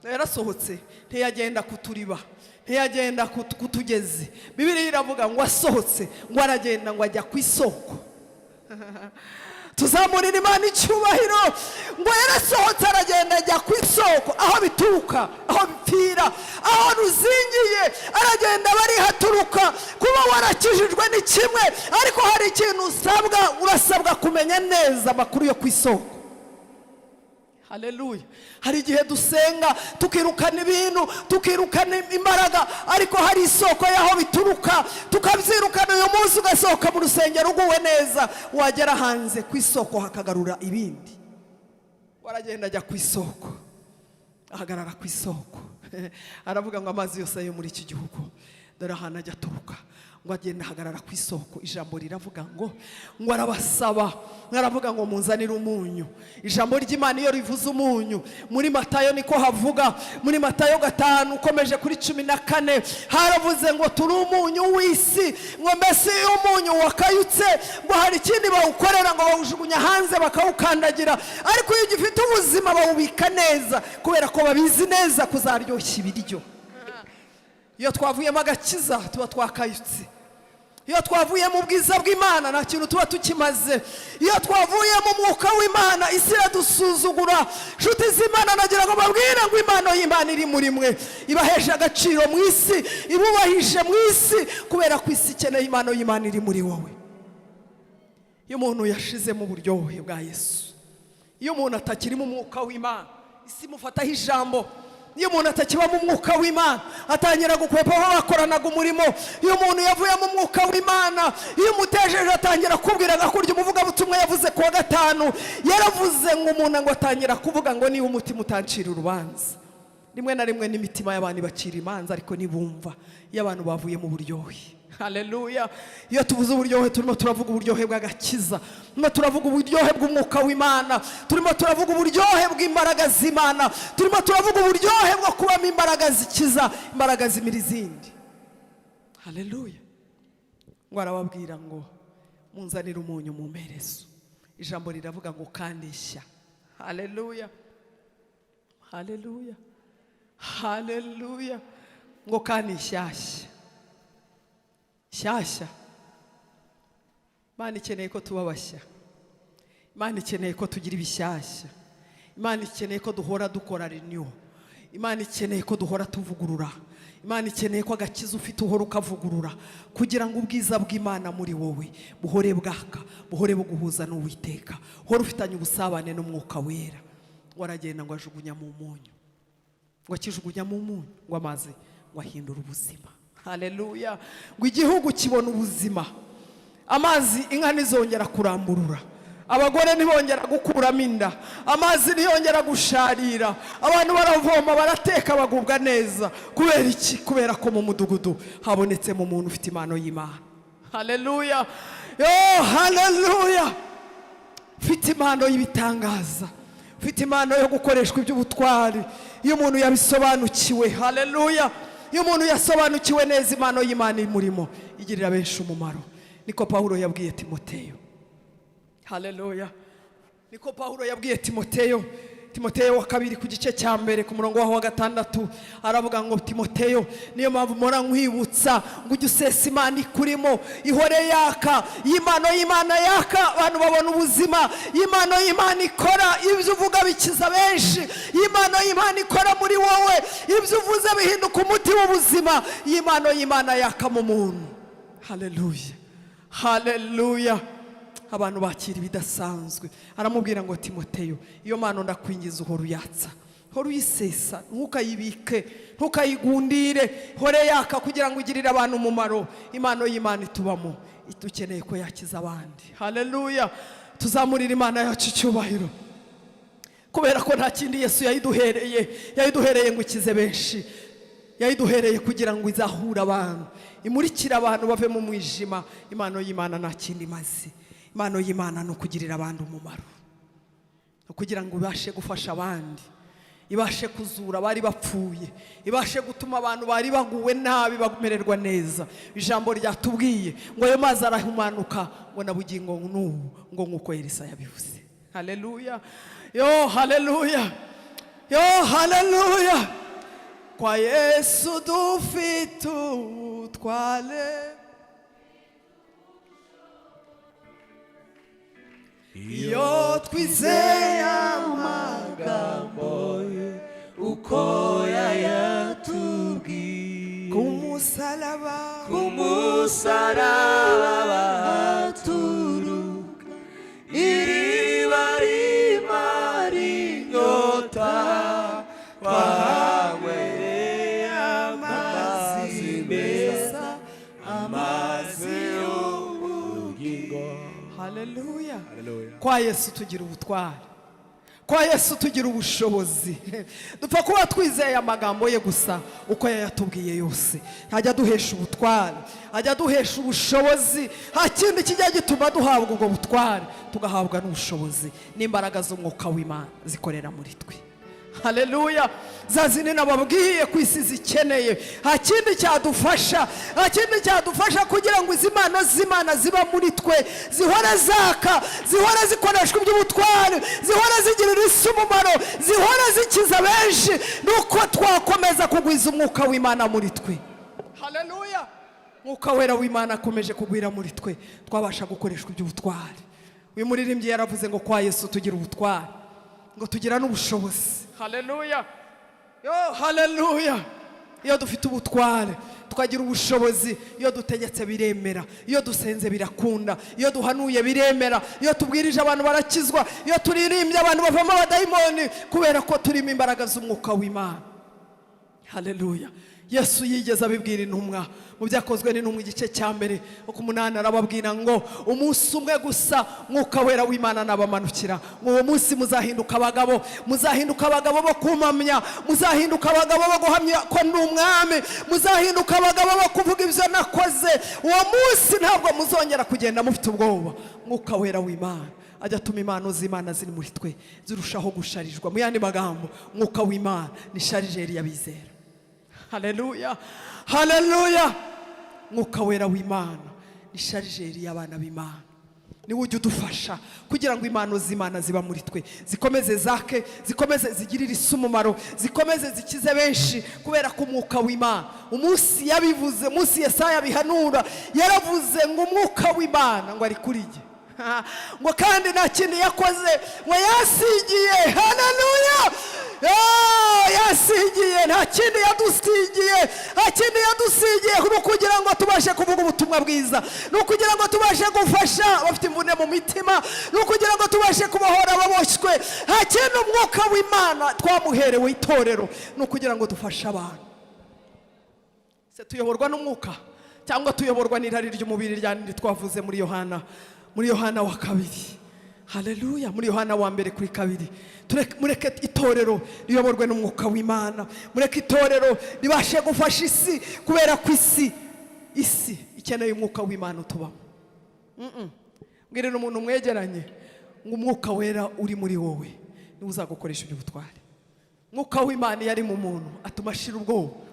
[SPEAKER 1] yarasohotse, ntiyagenda ku turiba, ntiyagenda ku tugezi. Bibiliya iravuga ngo asohotse, ngo aragenda, ngo ajya ku isoko. Tuzamurira Imana icyubahiro. Ngo yarasohotse, aragenda, ajya ku isoko, aho bituruka, aho bipfira, aho ruzingiye, aragenda barihaturuka. Kuba warakijijwe ni kimwe, ariko hari ikintu usabwa: urasabwa kumenya neza amakuru yo ku isoko. Haleluya! Hari igihe dusenga tukirukana ibintu, tukirukana imbaraga, ariko hari isoko y'aho bituruka, tukabyirukana. Uyu munsi ugasohoka mu rusengero uguwe neza, wagera hanze ku isoko hakagarura ibindi. Waragenda ajya ku isoko, ahagarara ku isoko, aravuga ngo: "Amazi yose yo muri iki gihugu, dore ahantu ajya aturuka." Ngo agenda ahagarara ku isoko. Ijambo riravuga ngo arabasaba, aravuga ngo: "Munzanire umunyu." Ijambo ry'Imana iyo rivuze umunyu, muri Matayo niko havuga, muri Matayo 5 ukomeje kuri 14, haravuze ngo turi umunyu w'isi. Ngo mbese iyo umunyu wakayutse, ngo hari ikindi bawukorera? Ngo bawujugunya hanze bakawukandagira. Ariko iyo ugifite ubuzima, bawubika neza, kubera ko babizi neza kuzaryoshya ibiryo. Iyo twavuyemo agakiza, tuba twakayutse. Iyo twavuye mu bwiza bw'Imana, nta kintu tuba tukimaze. Iyo twavuye mu mwuka w'Imana, isi iradusuzugura. Inshuti z'Imana, nagira ngo babwire ngo impano y'Imana iri muri mwe ibahesha agaciro mu isi, ibubahishe mu isi, kubera ko isi ikeneye impano y'Imana iri muri wowe. Iyo umuntu yashizemo uburyohe bwa Yesu, iyo umuntu atakirimo umwuka w'Imana, isi imufataho ijambo. Iyo umuntu atakibamo umwuka w'Imana, atangira gukwepa aho bakoranaga umurimo. Iyo umuntu yavuye mu mwuka w'Imana, iyo umutejeje atangira kubwira nka kurya umuvugabutumwa yavuze ku wa gatanu. Yaravuze ngo umuntu ngo atangira kuvuga ngo: "Niba umutima utancira urubanza." Rimwe na rimwe n'imitima y'abantu ibacira imanza, ariko ntibumva iyo abantu bavuye mu buryohe. Haleluya! Iyo tuvuze uburyohe, turimo turavuga uburyohe bw'agakiza, turimo turavuga uburyohe bw'umwuka w'Imana, turimo turavuga uburyohe bw'imbaraga z'Imana, turimo turavuga uburyohe bwo kubamo imbaraga zikiza, imbaraga zimira izindi. Haleluya! Ngo arababwira ngo: "Munzanire umunyu mu mperezo." Ijambo riravuga ngo kandi nshya. Haleluya, haleluya, haleluya! Ngo kandi nshyashya, nshyashya. Imana ikeneye ko tuba bashya. Imana ikeneye ko tugira ibishyashya. Imana ikeneye ko duhora dukora renew. Imana ikeneye ko duhora tuvugurura. Imana ikeneye ko agakiza ufite uhora ukavugurura, kugira ngo ubwiza bw'Imana muri wowe buhore bwaka, buhore buguhuza n'Uwiteka, uhore ufitanye ubusabane n'Umwuka Wera. Ngo aragenda ngo ajugunya mu munyu, ngo akijugunya mu munyu, ngo amazi ngo ahindure ubuzima. Haleluya! Ngo igihugu kibona ubuzima, amazi inka ntizongera kuramburura, abagore ntibongera gukuramo inda, amazi ntiyongera gusharira, abantu baravoma, barateka, bagubwa neza. Kubera iki? Kubera ko mu mudugudu habonetsemo umuntu ufite impano y'Imana. Haleluya! Yo, haleluya! Ufite impano y'ibitangaza, ufite impano yo gukoreshwa iby'ubutwari. Iyo umuntu yabisobanukiwe, haleluya, iyo umuntu yasobanukiwe neza impano y'Imana imurimo, igirira benshi umumaro. Niko Pawulo yabwiye Timoteyo. Haleluya! Niko Pawulo yabwiye Timoteyo. Timoteyo wa kabiri ku gice cya 1 ku murongo waho wa 6, aravuga ngo: "Timoteyo, niyo mpamvu mpora nkwibutsa ngo ujye usesa Imana ikurimo, ihore yaka. Iyo impano y'Imana yaka, abantu babona ubuzima. Iyo impano y'Imana ikora, ibyo uvuga bikiza benshi. Iyo impano y'Imana ikora muri wowe, ibyo uvuze bihinduka umuti w'ubuzima. Iyo impano y'Imana yaka mu muntu," haleluya, haleluya, "abantu bakira ibidasanzwe." Aramubwira ngo: "Timoteyo, iyo mpano ndakwingiza, uhora uyatsa, hora uyisesa, ntukayibike, ntukayigundire, hore yaka kugira ngo ugirire abantu umumaro." Impano y'Imana itubamo dukeneye ko yakiza abandi. Haleluya! Tuzamurira Imana yacu icyubahiro, kubera ko nta kindi Yesu yayiduhereye. Yayiduhereye ngo ikize benshi, yayiduhereye kugira ngo izahure abantu, imurikire abantu bave mu mwijima. Impano y'Imana nta kindi imaze. Impano y'Imana ni ukugirira abandi umumaro, ni ukugira ngo ibashe gufasha abandi, ibashe kuzura abari bapfuye, ibashe gutuma abantu bari baguwe nabi bamererwa neza. Ijambo ryatubwiye ngo ayo mazi arahumanuka, ngo na bugingo n'ubu, ngo nk'uko Elisa yabivuze. Haleluya! Yo, haleluya! Yo, haleluya! Kwa Yesu dufite ubutware, iyo twizeye amagambo
[SPEAKER 3] ye uko yayatubwiye,
[SPEAKER 1] ku musaraba,
[SPEAKER 3] ku musaraba baturuka iriba rimara inyota, twahanywereye amazi meza, amazi y'ubugingo.
[SPEAKER 1] Haleluya!
[SPEAKER 2] Haleluya.
[SPEAKER 1] Kwa Yesu tugira ubutware, kwa Yesu tugira ubushobozi. Dupfa kuba twizeye amagambo ye gusa uko yayatubwiye yose. Ajya aduhesha ubutware, ajya aduhesha ubushobozi. Nta kindi kijya gituma duhabwa ubwo butware, tugahabwa n'ubushobozi n'imbaraga z'Umwuka w'Imana zikorera muri twe. Haleluya! Za zindi nababwiye ku isi zikeneye, nta kindi cyadufasha, nta kindi cyadufasha kugira ngo izi mpano z'Imana ziba muri twe zihore zaka, zihore zikoreshwa iby'ubutware, zihore zigirira isi umumaro, zihore zikiza benshi, nuko twakomeza kugwiza Umwuka w'Imana muri twe. Haleluya! Mwuka Wera w'Imana akomeje kugwira muri twe, twabasha gukoreshwa iby'ubutware. Uyu muririmbyi yaravuze ngo kwa Yesu tugira ubutware, ngo tugira n'ubushobozi. Haleluya! Yo, haleluya! Iyo dufite ubutware, tukagira ubushobozi, iyo dutegetse biremera, iyo dusenze birakunda, iyo duhanuye biremera, iyo tubwirije abantu barakizwa, iyo turirimbye abantu bavamo abadayimoni, kubera ko turimo imbaraga z'Umwuka w'Imana. Haleluya! Yesu yigeze abibwira intumwa mu Byakozwe n'Intumwa igice cya 1 ku 8, arababwira ngo umunsi umwe gusa Mwuka Wera w'Imana nabamanukira, ngo uwo munsi muzahinduka abagabo, muzahinduka abagabo bo kumpamya, muzahinduka abagabo bo guhamya ko ndi umwami, muzahinduka abagabo bo kuvuga ibyo nakoze. Uwo munsi ntabwo muzongera kugenda mufite ubwoba. Mwuka Wera w'Imana ajya atuma impano z'Imana ziri muri twe zirushaho gusharijwa. Mu yandi magambo, Mwuka w'Imana ni chargeur y'abizera. Haleluya, haleluya! Mwuka Wera w'Imana ni chargeur y'abana b'Imana. Niwe ujya udufasha kugira ngo impano z'Imana ziba muri twe zikomeze zake, zikomeze zigirire isi umumaro, zikomeze zikize benshi, kubera ko Umwuka w'Imana, umunsi yabivuze, umunsi Yesaya abihanura, yaravuze ngo Umwuka w'Imana ngo ari kuri jye, ngo kandi nta kindi yakoze, ngo yasigiye. Haleluya! Oh, yasigiye, nta kindi yadusigiye, nta kindi yadusigiye, ni ukugira ngo tubashe kuvuga ubutumwa bwiza, ni ukugira ngo tubashe gufasha abafite imvune mu mitima, ni ukugira ngo tubashe kubohora ababoshywe. Nta kindi umwuka w'Imana twamuherewe itorero, ni ukugira ngo dufashe abantu. Se tuyoborwa n'umwuka cyangwa tuyoborwa n'irari ry'umubiri, ryandi twavuze muri Yohana wa kabiri? Haleluya! Muri Yohana wa mbere kuri 2. Mureke itorero riyoborwe n'umwuka w'Imana, mureke itorero ribashe gufasha isi, kubera ko isi ikeneye umwuka w'Imana utubamo. Mbwirira umuntu mwegeranye ngo umwuka wera uri muri wowe niwe uzagukoresha iby'ubutware. Umwuka w'Imana iyo ari mu muntu atuma ashira ubwoba.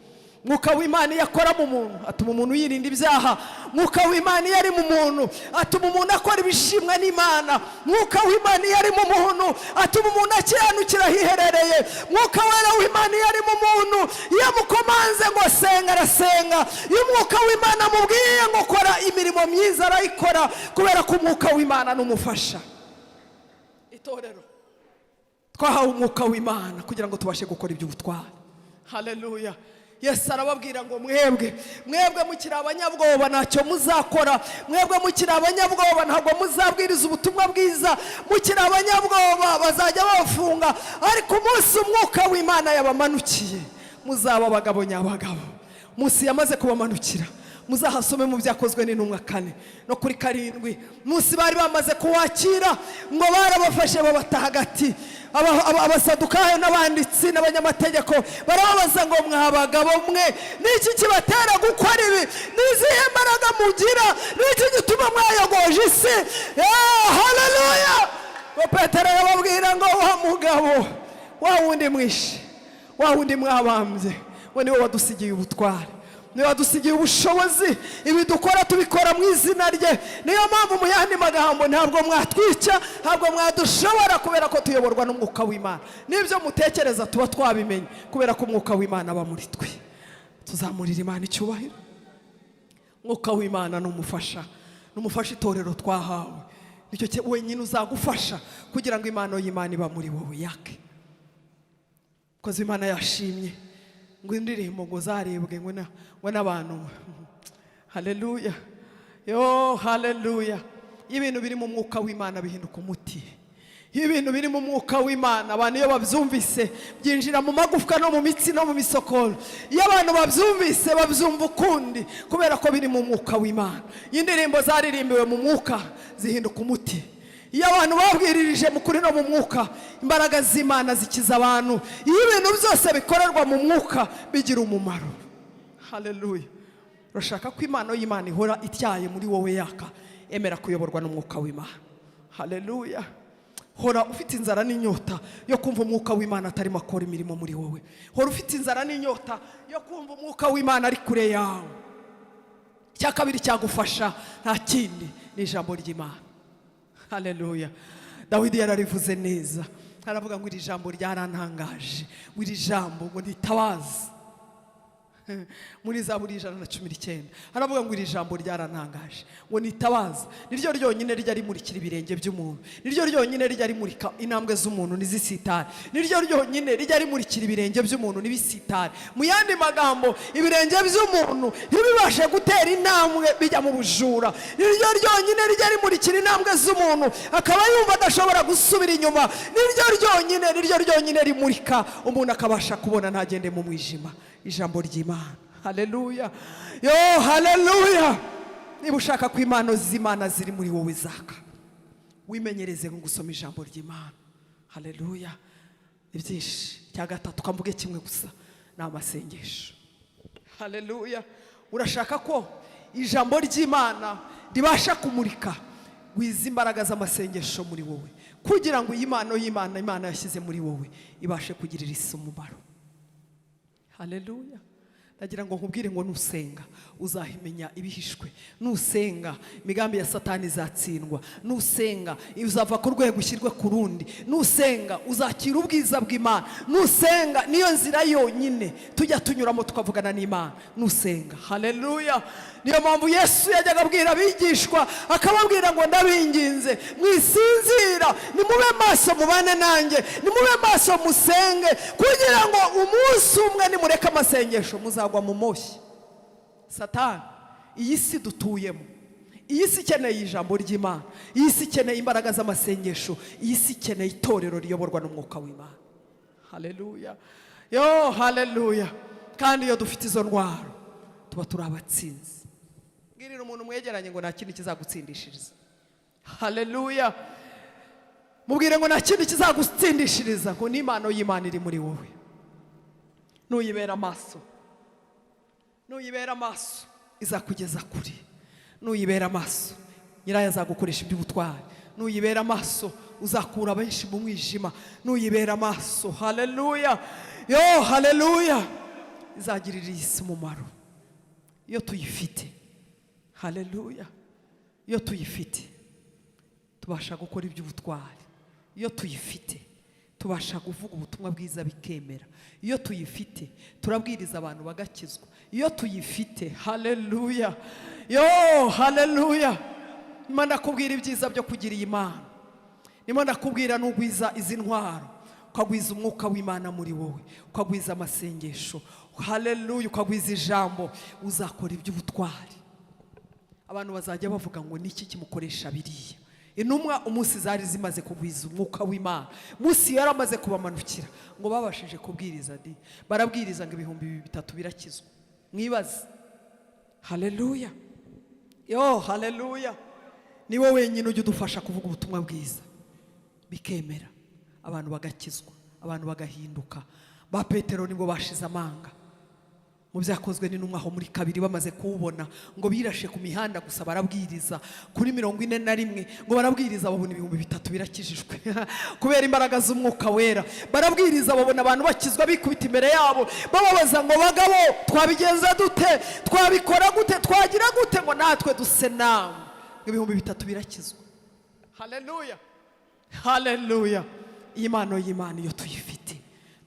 [SPEAKER 1] Mwuka w'Imana iyo akora mu muntu atuma umuntu yirinda ibyaha. Mwuka w'Imana iyo ari mu muntu atuma umuntu akora ibishimwa n'Imana. Mwuka w'Imana iyo ari mu muntu atuma umuntu akiranukira ahiherereye. Mwuka wera w'Imana iyo ari mu muntu, iyo amukomanze ngo senga, arasenga. Iyo umwuka w'Imana amubwiye ngo kora imirimo myiza, arayikora, kubera ko umwuka w'Imana ni umufasha. Itorero twahawe umwuka w'Imana kugira ngo tubashe gukora iby'ubutwari. Haleluya! Yesu arababwira ngo mwebwe mukiri abanyabwoba ntacyo muzakora, mwebwe mukiri abanyabwoba ntabwo muzabwiriza ubutumwa bwiza, mukiri abanyabwoba bazajya babafunga, ariko umunsi umwuka w'Imana yabamanukiye muzaba abagabo nyabagabo. Munsi yamaze kubamanukira, muzahasome mu Byakozwe n'Intumwa 4 no kuri 7, munsi bari bamaze kuwakira ngo barabafashe babata hagati. Abasadukayo n'abanditsi n'abanyamategeko barababaza ngo: "Mwa bagabo mwe, niki kibatera gukora ibi? N'izihe mbaraga mugira? Niki gituma mwayogoje isi?" Haleluya! Ngo Petero arababwira ngo: "Wa mugabo wa wundi mwishe, wa wundi mwabambye, we niwe wadusigiye ubutware, niwe wadusigiye ubushobozi. Ibi dukora tubikora mu izina rye. Niyo mpamvu, mu yandi magambo, ntabwo mwatwica, ntabwo mwadushobora, kubera ko tuyoborwa n'umwuka w'Imana. N'ibyo mutekereza tuba twabimenye, kubera ko umwuka w'Imana aba muri twe." Tuzamurira Imana icyubahiro. Umwuka w'Imana ni umufasha, ni umufasha itorero twahawe. Nicyo wenyine uzagufasha kugira ngo impano y'Imana iba muri wowe yake. Koze Imana yashimye ngo indirimbo ngo zarebwe ngo n'abantu. Haleluya! Yo, haleluya! Iyo ibintu biri mu mwuka w'Imana bihinduka umuti. Iyo ibintu biri mu mwuka w'Imana, abantu iyo babyumvise byinjira mu magufwa no mu mitsi no mu misokoro. Iyo abantu babyumvise babyumva ukundi, kubera ko biri mu mwuka w'Imana. Iyo indirimbo zaririmbiwe mu mwuka zihinduka umuti. Iyo abantu babwiririje mu kuri no mu mwuka, imbaraga z'Imana zikiza abantu. Iyo ibintu byose bikorerwa mu mwuka bigira umumaro. Haleluya! Urashaka ko impano y'Imana ihora ityaye muri wowe yaka? Emera kuyoborwa n'umwuka w'Imana. Haleluya! Hora ufite inzara n'inyota yo kumva umwuka w'Imana atarimo akora imirimo muri wowe. Hora ufite inzara n'inyota yo kumva umwuka w'Imana ari kure yawe. Icya kabiri cyagufasha nta kindi, ni ijambo ry'Imana. Haleluya! Dawidi yararivuze neza, aravuga ngo: "Iri jambo ryarantangaje," ngo iri jambo ngo nitabaza. Muri Zaburi 119 aravuga ngo: "Iri jambo ryarantangaje," ngo nitabaza. Niryo ryonyine rijya rimurikira ibirenge by'umuntu, niryo ryonyine rijya rimurika intambwe z'umuntu ntizisitare, niryo ryonyine rijya rimurikira ibirenge by'umuntu ntibisitare. Mu yandi magambo, ibirenge by'umuntu ntibibashe gutera intambwe bijya mu bujura. Niryo ryonyine rijya rimurikira intambwe z'umuntu akaba yumva adashobora gusubira inyuma. Niryo ryonyine, niryo ryonyine rimurika umuntu akabasha kubona, ntagende mu mwijima. Ijambo ry'Imana. Haleluya! Yo, haleluya! Niba ushaka ko impano z'Imana ziri muri wowe zaka, wimenyereze mu gusoma ijambo ry'Imana. Haleluya! Ni byinshi. Cya gatatu, kamvuge kimwe gusa, ni amasengesho. Haleluya! Urashaka ko ijambo ry'Imana ribasha kumurika? Wiza imbaraga z'amasengesho muri wowe, kugira ngo iyi mpano y'Imana Imana yashyize muri wowe ibashe kugirira isi umumaro. Haleluya! Ndagira ngo nkubwire ngo nusenga uzahimenya ibihishwe, nusenga imigambi ya Satani izatsindwa, nusenga uzava ku rwego ushyirwe ku rundi, nusenga uzakira ubwiza bw'Imana, nusenga niyo nzira yonyine tujya tunyuramo tukavugana n'Imana, nusenga. Haleluya! Niyo mpamvu Yesu yajyaga abwira abigishwa, akababwira ngo: "Ndabinginze, mwisinzira, nimube maso mubane nanjye, nimube maso musenge, kugira ngo umunsi umwe nimureke amasengesho muzagwa mu moshya." Satani, iyi si dutuyemo, iyi si ikeneye ijambo ry'Imana, iyi si ikeneye imbaraga z'amasengesho, iyi si ikeneye itorero riyoborwa n'umwuka w'Imana. Haleluya! Yo, haleluya! Kandi iyo dufite izo ntwaro tuba turi abatsinzi. Mbwirira umuntu mwegeranye ngo nta kindi kizagutsindishiriza. Haleluya! Mubwire ngo nta kindi kizagutsindishiriza, ngo n'impano y'Imana iri muri wowe. Nuyibera amaso, nuyibera amaso izakugeza kure. Nuyibera amaso nyirayo azagukoresha iby'ubutwari. Nuyibera amaso uzakura benshi mu mwijima. Nuyibera amaso, haleluya, yo haleluya, izagirira iyi si umumaro. Iyo tuyifite, haleluya, iyo tuyifite tubasha gukora iby'ubutwari. Iyo tuyifite tubasha kuvuga ubutumwa bwiza bikemera. Iyo tuyifite turabwiriza abantu bagakizwa. Iyo tuyifite, haleluya, yo haleluya. Ndimo ndakubwira ibyiza byo kugira iyi Mana. Ndimo ndakubwira n'ugwiza izi ntwaro, ukagwiza umwuka w'Imana muri wowe, ukagwiza amasengesho, haleluya, ukagwiza ijambo, uzakora iby'ubutwari. Abantu bazajya bavuga ngo: "Niki kimukoresha biriya?" Intumwa umunsi zari zimaze kugwiza umwuka w'Imana, munsi yari amaze kubamanukira, ngo babashije kubwiriza di, barabwiriza ngo 3000 birakizwa. Mwibaze! Haleluya, yo haleluya! Ni wowe wenyine ujya udufasha kuvuga ubutumwa bwiza bikemera, abantu bagakizwa, abantu bagahinduka. Ba Petero nibwo bashize amanga. Mu Byakozwe n'Intumwa aho muri 2, bamaze kuwubona, ngo birashe ku mihanda gusa barabwiriza. Kuri 41 ngo barabwiriza, babona 3000 birakijijwe kubera imbaraga z'Umwuka Wera. Barabwiriza, babona abantu bakizwa bikubita imbere yabo, bababaza ngo: "Bagabo, twabigenza dute? Twabikora gute? Twagira gute ngo natwe duse namwe?" Ngo 3000 birakizwa. Haleluya, haleluya! Iyi mpano y'Imana iyo tuyifite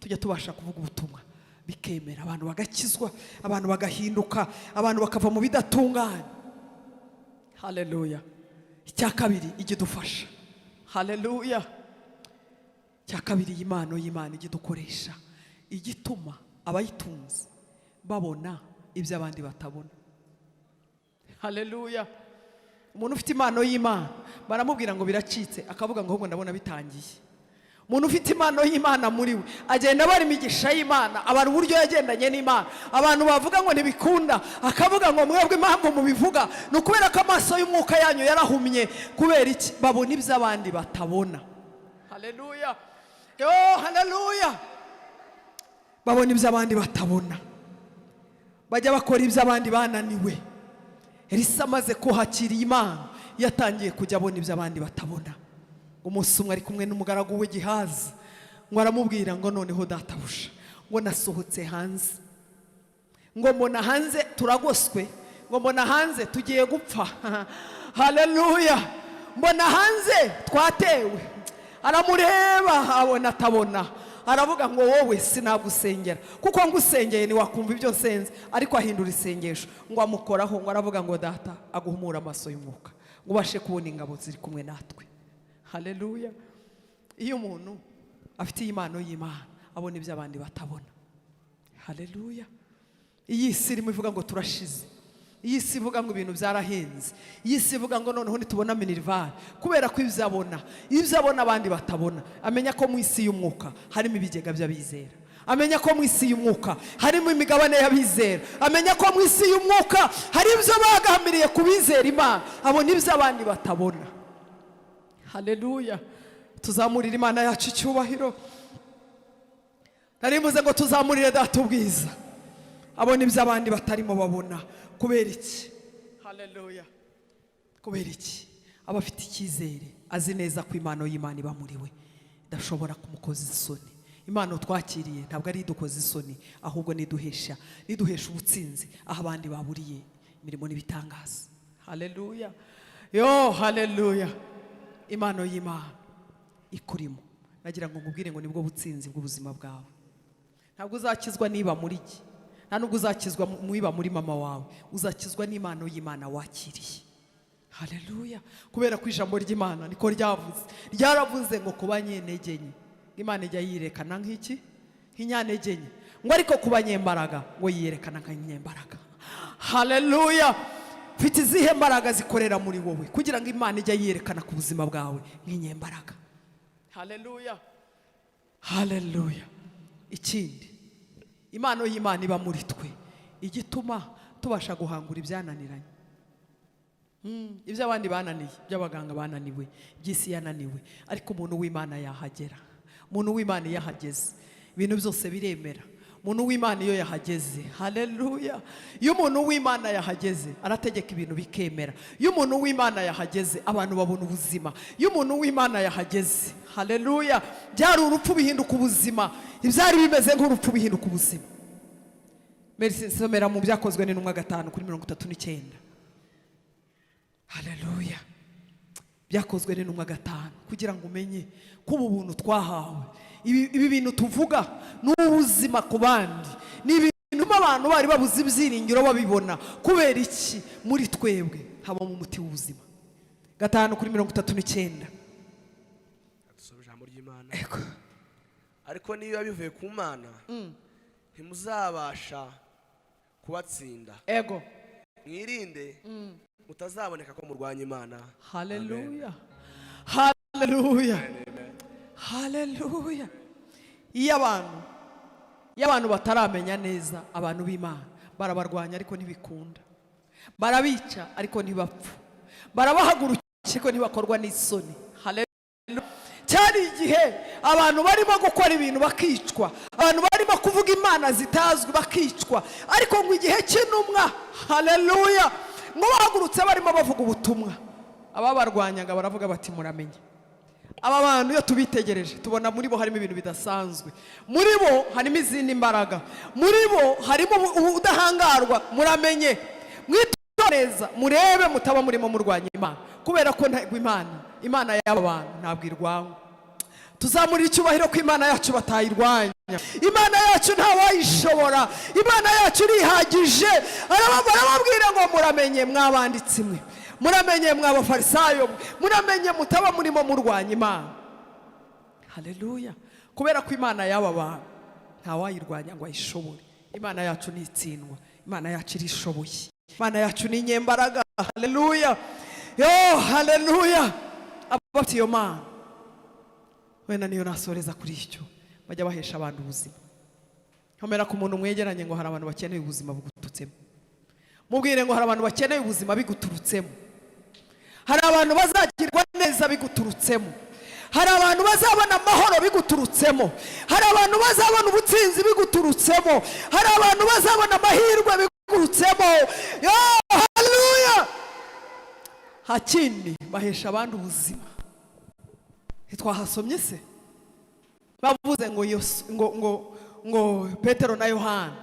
[SPEAKER 1] tujya tubasha kuvuga ubutumwa bikemera, abantu bagakizwa, abantu bagahinduka, abantu bakava mu bidatunganye. Haleluya! Icya kabiri ijya idufasha, haleluya, icya kabiri iyi mpano y'Imana ijya idukoresha, ijya ituma abayitunze babona ibyo abandi batabona. Haleluya! Umuntu ufite impano y'Imana baramubwira ngo biracitse, akavuga ngo: "Ahubwo ndabona bitangiye." Umuntu ufite impano y'Imana muri we agenda abara imigisha y'Imana, abara uburyo yagendanye n'Imana. Abantu bavuga ngo ntibikunda, akavuga ngo: "Mwebwe impamvu mubivuga ni ukubera ko amaso y'umwuka yanyu yarahumye." Kubera iki? Babona ibyo abandi batabona. Haleluya, yo haleluya! Babona ibyo abandi batabona, bajya bakora ibyo abandi bananiwe. Elisa amaze kuhakira Imana, yatangiye kujya abona ibyo abandi batabona. Umunsi umwe ari kumwe n'umugaragu we Gihazi, ngo aramubwira ngo: "Noneho databuja," ngo, "nasohotse hanze, ngo mbona hanze turagoswe, ngo mbona hanze tugiye gupfa. Haleluya! Mbona hanze twatewe." Aramureba, abona atabona, aravuga ngo: "Wowe sinagusengera, kuko ngusengeye ntiwakumva ibyo nsenze." Ariko ahindura isengesho, ngo amukoraho, ngo aravuga ngo: "Data aguhumure amaso y'umwuka, ngo ubashe kubona ingabo ziri kumwe natwe." Haleluya! Iyo umuntu afite iyi impano y'Imana abona ibyo abandi batabona. Haleluya! Iyi si irimo ivuga ngo turashize, iyi si ivuga ngo ibintu byarahenze, iyi si ivuga ngo noneho nitubona minerval, kubera ko ibyo abona abandi batabona, amenya ko mu isi y'umwuka harimo ibigega by'abizera, amenya ko mu isi y'umwuka harimo imigabane y'abizera, amenya ko mu isi y'umwuka hari ibyo bagambiriye ku bizera Imana. Abona ibyo abandi batabona. Haleluya! Tuzamurire Imana yacu icyubahiro. Nari mvuze ngo tuzamurire Data ubwiza. Abona ibyo abandi batarimo babona. Kubera iki? Haleluya! Kubera iki? Aba afite icyizere, azi neza ko impano y'Imana iba muri we idashobora kumukoza isoni. Impano twakiriye ntabwo ari idukoza isoni, ahubwo niduhesha ubutsinzi aho abandi baburiye imirimo n'ibitangaza. Haleluya, yo haleluya! Impano y'Imana ikurimo, nagira ngo nkubwire ngo nibwo butsinzi bw'ubuzima bwawe. Ntabwo uzakizwa niba muri jye, nta nubwo uzakizwa niba muri mama wawe, uzakizwa n'impano y'Imana wakiriye. Haleluya! Kubera ko ijambo ry'Imana niko ryavuze, ryaravuze ngo kuba nyentege nke Imana ijya yiyerekana nk'iki? Nk'inyantege nke. Ngo ariko kuba nyembaraga ngo yiyerekana nk'inyembaraga. Haleluya! Mfite izihe mbaraga zikorera muri wowe kugira ngo Imana ijye yiyerekana ku buzima bwawe nk'inyembaraga? Haleluya, haleluya! Ikindi, impano y'Imana iba muri twe igituma tubasha guhangura ibyananiranye. Ibyo abandi bananiye, iby'abaganga bananiwe, iby'isi yananiwe, ariko umuntu w'Imana yahagera. Umuntu w'Imana iyo ahageze, ibintu byose biremera. Umuntu w'Imana iyo yahageze, haleluya, iyo umuntu w'Imana yahageze arategeka ibintu bikemera. Iyo umuntu w'Imana yahageze, abantu babona ubuzima. Iyo umuntu w'Imana yahageze, haleluya, byari urupfu bihinduka ubuzima, ibyari bimeze nk'urupfu bihinduka ubuzima. Merci. Nsomera mu Byakozwe n'Intumwa 5 kuri 39. Haleluya! Byakozwe n'Intumwa 5, kugira ngo umenye ko ubu buntu twahawe, ibi bintu tuvuga ni ubuzima ku bandi, ni ibintu abantu bari babuze ibyiringiro babibona. Kubera iki? Muri twebwe habamo umuti w'ubuzima. 5 kuri 39.
[SPEAKER 2] Dusome ijambo ry'Imana.
[SPEAKER 1] Ego.
[SPEAKER 2] Ariko niba bivuye ku Mana, ntimuzabasha kubatsinda. Mwirinde mutazaboneka ko murwanya Imana.
[SPEAKER 1] Haleluya, haleluya, haleluya! Iyo abantu bataramenya neza abantu b'Imana, barabarwanya ariko ntibikunda, barabica ariko ntibapfa, barabahagurukira ariko ntibakorwa n'isoni. Haleluya! Cyari igihe abantu barimo gukora ibintu bakicwa, abantu barimo kuvuga imana zitazwi bakicwa, ariko ngo igihe cy'intumwa, haleluya, ngo bahagurutse barimo bavuga ubutumwa, ababarwanyaga baravuga bati: "Muramenye, aba bantu iyo tubitegereje tubona muri bo harimo ibintu bidasanzwe, muri bo harimo izindi mbaraga, muri bo harimo ubudahangarwa. Muramenye, mwitoneza, murebe mutaba murimo murwanya Imana, kubera ko ntabwo Imana y'aba bantu ntabwo irwanywa. Tuzamurira icyubahiro ko Imana yacu batayirwanya. Imana yacu ntawayishobora, Imana yacu irihagije." Barababwira ngo: "Muramenye mwabanditsi mwe, muramenye mwabafarisayo mwe, muramenye mutaba murimo murwanya Imana." Haleluya! Kubera ko Imana y'aba bantu ntawayirwanya ngo ayishobore. Imana yacu ntitsindwa, Imana yacu irishoboye, Imana yacu ni inyembaraga. Haleluya, yo haleluya! Abafite iyo Mana, wenda niyo nasoreza kuri icyo, bajya bahesha abantu ubuzima. Nkomera ku muntu mwegeranye ngo hari abantu bakeneye ubuzima buguturutsemo. Mubwire ngo hari abantu bakeneye ubuzima biguturutsemo, hari abantu bazagirwa neza biguturutsemo, hari abantu bazabona amahoro biguturutsemo, hari abantu bazabona ubutsinzi biguturutsemo, hari abantu bazabona amahirwe biguturutsemo. Yo haleluya! Hakindi bahesha abandi ubuzima, ntitwahasomye se? Bavuze ngo ngo Petero na Yohana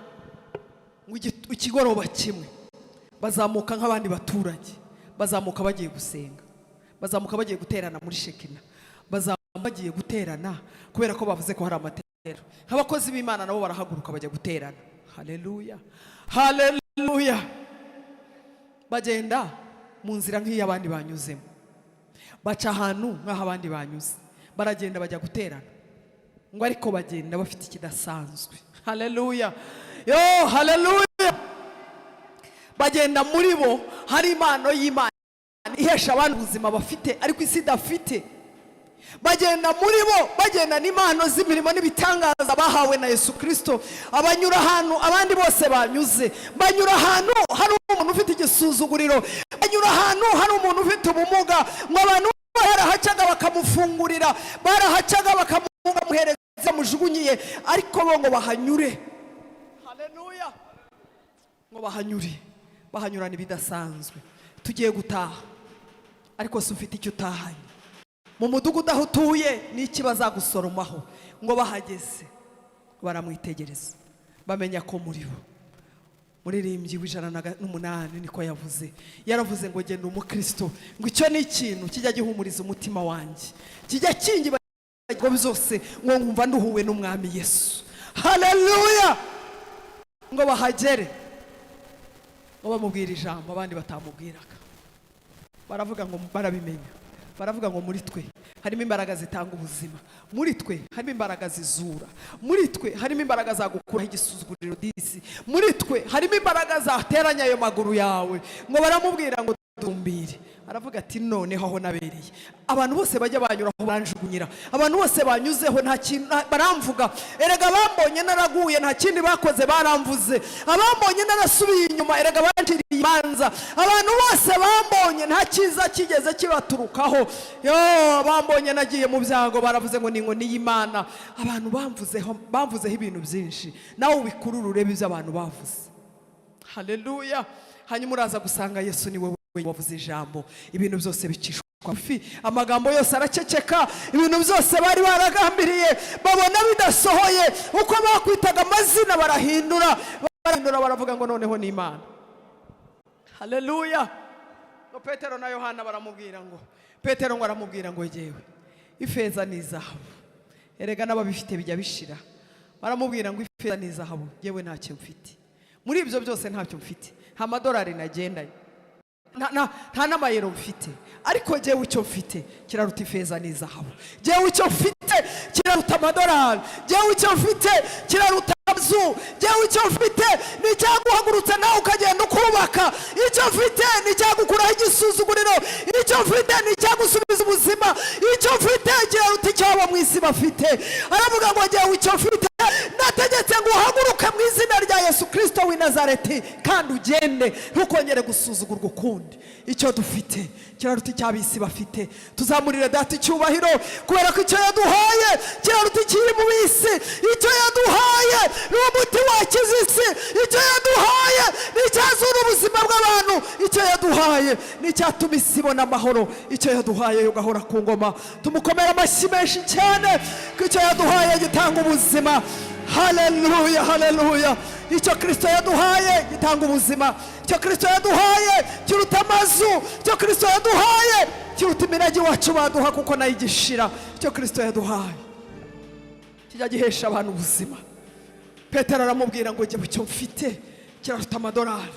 [SPEAKER 1] ngo ikigoroba kimwe bazamuka nk'abandi baturage, bazamuka bagiye gusenga, bazamuka bagiye guterana muri Shekina, bazamuka bagiye guterana kubera ko bavuze ko hari amateraniro. Nk'abakozi b'Imana nabo barahaguruka bajya guterana. Haleluya, haleluya! Bagenda mu nzira nk'iy'abandi banyuzemo, baca ahantu nk'aho abandi banyuze, baragenda bajya guterana. Ngo ariko bagenda bafite ikidasanzwe. Haleluya, yo haleluya! Bagenda muri bo hari impano y'Imana ihesha abandi ubuzima bafite ariko isi idafite. Bagenda muri bo bagenda n'impano z'imirimo n'ibitangaza bahawe na Yesu Kirisito. Abanyura ahantu abandi bose banyuze, banyura ahantu hari umuntu ufite igisuzuguriro, banyura ahantu hari umuntu ufite ubumuga. Ngo abantu barahacaga bakamufungurira, barahacaga bakamuhereza bamujugunyiye, ariko bo ngo bahanyure, haleluya, ngo bahanyure, bahanyurana ibidasanzwe. Tugiye gutaha, ariko si ufite icyo utahanye mu mudugudu aho utuye n'iki bazagusoromaho? Ngo bahageze Baramwitegereza, bamenya ko muri bo. Muririmbyi w'108 niko yavuze. Yaravuze ngo: "Genda umukristo." Ngo icyo ni ikintu kijya gihumuriza umutima wanjye, kijya kingiba ngo byose, ngo nkumva nduhuwe n'Umwami Yesu. Haleluya! Ngo bahagere, ngo bamubwira ijambo abandi batamubwiraga. Baravuga ngo barabimenya, baravuga ngo: "Muri twe harimo imbaraga zitanga ubuzima, muri twe harimo imbaraga zizura, muri twe harimo imbaraga zagukuraho igisuzuguriro disi, muri twe harimo imbaraga zateranya ayo maguru yawe." Ngo baramubwira ngo: "Dumbire." Aravuga ati: "Noneho aho nabereye abantu bose bajya banyuraho baranjugunyira, abantu bose banyuzeho nta kintu baramvuga. Erega bambonye naraguye, nta kindi bakoze, baramvuze. Abambonye narasubiye inyuma, erega banciriye imanza. Abantu bose bambonye nta cyiza kigeze kibaturukaho. Yo, bambonye nagiye mu byago, baravuze ngo ni inkoni y'Imana. Abantu bamvuzeho, bamvuzeho ibintu byinshi." Nawe ubikurure, urebe ibyo abantu bavuze. Haleluya! Hanyuma uraza gusanga Yesu ni wowe wavuze ijambo, ibintu byose bicishwa bugufi, amagambo yose araceceka. Ibintu byose bari baragambiriye babona bidasohoye. Uko bakwitaga amazina, barahindura, barahindura, baravuga ngo noneho ni Imana. Haleluya! Ngo Petero na Yohana baramubwira ngo, Petero ngo aramubwira ngo: "Yewe, ifeza n'izahabu, erega n'ababifite bijya bishira." Baramubwira ngo: "Ifeza n'izahabu, yewe ntacyo mfite. Muri ibyo byose ntacyo mfite, nta madolari nagendanye, nta n'amayero mfite, ariko jyewe icyo mfite kiraruta ifeza n'izahabu. Jyewe icyo mfite kiraruta amadolari, jyewe icyo mfite kiraruta amazu, jyewe icyo mfite ni icyaguhagurutsa nawe ukagenda ukubaka. Icyo mfite ni icyagukuraho igisuzuguriro, icyo mfite ni icyagusubiza ubuzima, icyo mfite kiraruta icyo abo mu isi bafite." Aravuga ngo: "Jyewe icyo mfite, nategetse ngo uhaguruke mu izina rya Yesu Kirisito w'i Nazareti kandi ugende, ntukongere gusuzugurwa ukundi." Icyo dufite kiraruta icy'ab'isi bafite. Tuzamurire Data icyubahiro, kubera ko icyo yaduhaye kiraruta ikiri mu isi. Icyo yaduhaye ni umuti wakiza isi, icyo yaduhaye ni icyazura ubuzima bw'abantu, icyo yaduhaye ni icyatuma isi ibona amahoro. Icyo yaduhaye ugahora ku ngoma. Tumukomere amashyi menshi cyane ko icyo yaduhaye gitanga ubuzima. Haleluya, haleluya! Icyo Kirisito yaduhaye gitanga ubuzima, icyo Kirisito yaduhaye kiruta amazu, icyo Kirisito yaduhaye kiruta imirage iwacu baduha, kuko nayo igishira. Icyo Kirisito yaduhaye kijya gihesha abantu ubuzima. Petero aramubwira ngo: "Jyewe icyo mfite kiraruta amadolari,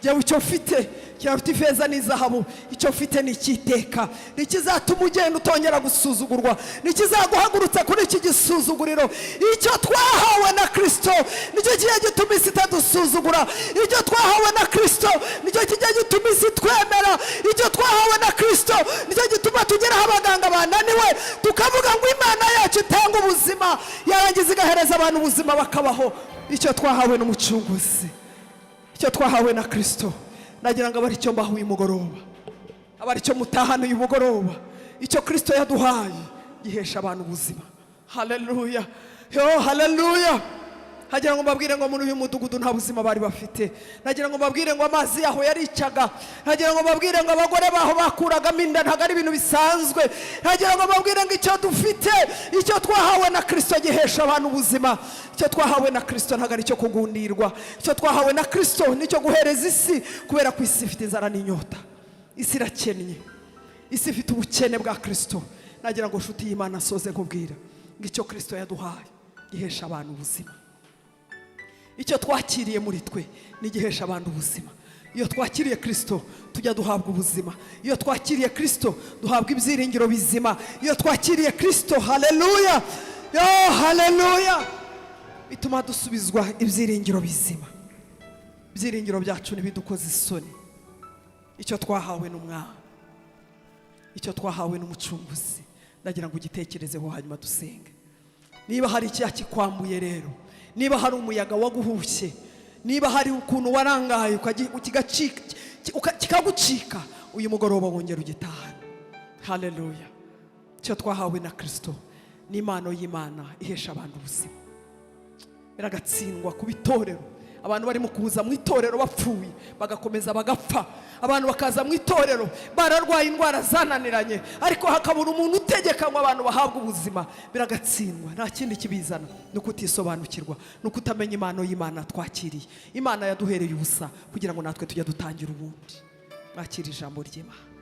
[SPEAKER 1] jyewe icyo mfite kiraruta ifeza n'izahabu. Icyo mfite ni icyiteka, ni ikizatuma ugenda utongera gusuzugurwa, ni ikizaguhagurutsa kuri iki gisuzuguriro." Icyo twahawe na Kirisito nicyo kijya gituma isi itadusuzugura. Icyo twahawe na Kirisito nicyo kijya gituma isi twemera. Icyo twahawe na Kirisito nicyo gituma tugeraho abaganga bananiwe, tukavuga ngo Imana yacu itanga ubuzima, yarangiza igahereza abantu ubuzima bakabaho. Icyo twahawe n'Umucunguzi, icyo twahawe na Kirisito, nagira ngo abe ari cyo mbaho uyu mugoroba, abe ari cyo mutahana uyu mugoroba. Icyo Kirisito yaduhaye gihesha abantu ubuzima. Haleluya, yo haleluya! Hagira ngo mbabwire ngo muri uyu mudugudu nta buzima bari bafite. Nagira ngo mbabwire ngo amazi yaho yaricaga. Nagira ngo mbabwire ngo abagore baho bakuragamo inda, ntabwo ari ibintu bisanzwe. Nagira ngo mbabwire ngo icyo dufite, icyo twahawe na Kirisito gihesha abantu ubuzima. Icyo twahawe na Kirisito ntabwo ari icyo kugundirwa. Icyo twahawe na Kirisito ni icyo guhereza isi, kubera ko isi ifite inzara n'inyota, isi irakennye, isi ifite ubukene bwa Kirisito. Nagira ngo, nshuti y'Imana, asoze nkubwira ngo icyo Kirisito yaduhaye gihesha abantu ubuzima. Icyo twakiriye muri twe ni igihesha abantu ubuzima. Iyo twakiriye Kirisito tujya duhabwa ubuzima. Iyo twakiriye Kirisito duhabwa ibyiringiro bizima. Iyo twakiriye Kirisito, haleluya, yo haleluya, bituma dusubizwa ibyiringiro bizima. Ibyiringiro byacu ntibidukoze isoni. Icyo twahawe n'Umwami, icyo twahawe n'Umucunguzi, ndagira ngo ugitekerezeho, hanyuma dusenge. Niba hari icyakikwambuye rero, niba hari umuyaga waguhushye, niba hari ukuntu warangaye kikagucika, uyu mugoroba wongera ugitahane. Haleluya! Icyo twahawe na Kirisito ni impano y'Imana ihesha abantu ubuzima. Biragatsindwa ku itorero. Abantu barimo kuza mu itorero bapfuye, bagakomeza bagapfa. Abantu bakaza mu itorero bararwaye indwara zananiranye, ariko hakabura umuntu utegeka ngo abantu bahabwe ubuzima. Biragatsindwa. Nta kindi kibizana, ni ukutisobanukirwa, ni ukutamenya impano y'Imana twakiriye. Imana yaduhereye ubusa kugira ngo natwe tujye dutangira ubundi. Mwakira ijambo ry'Imana.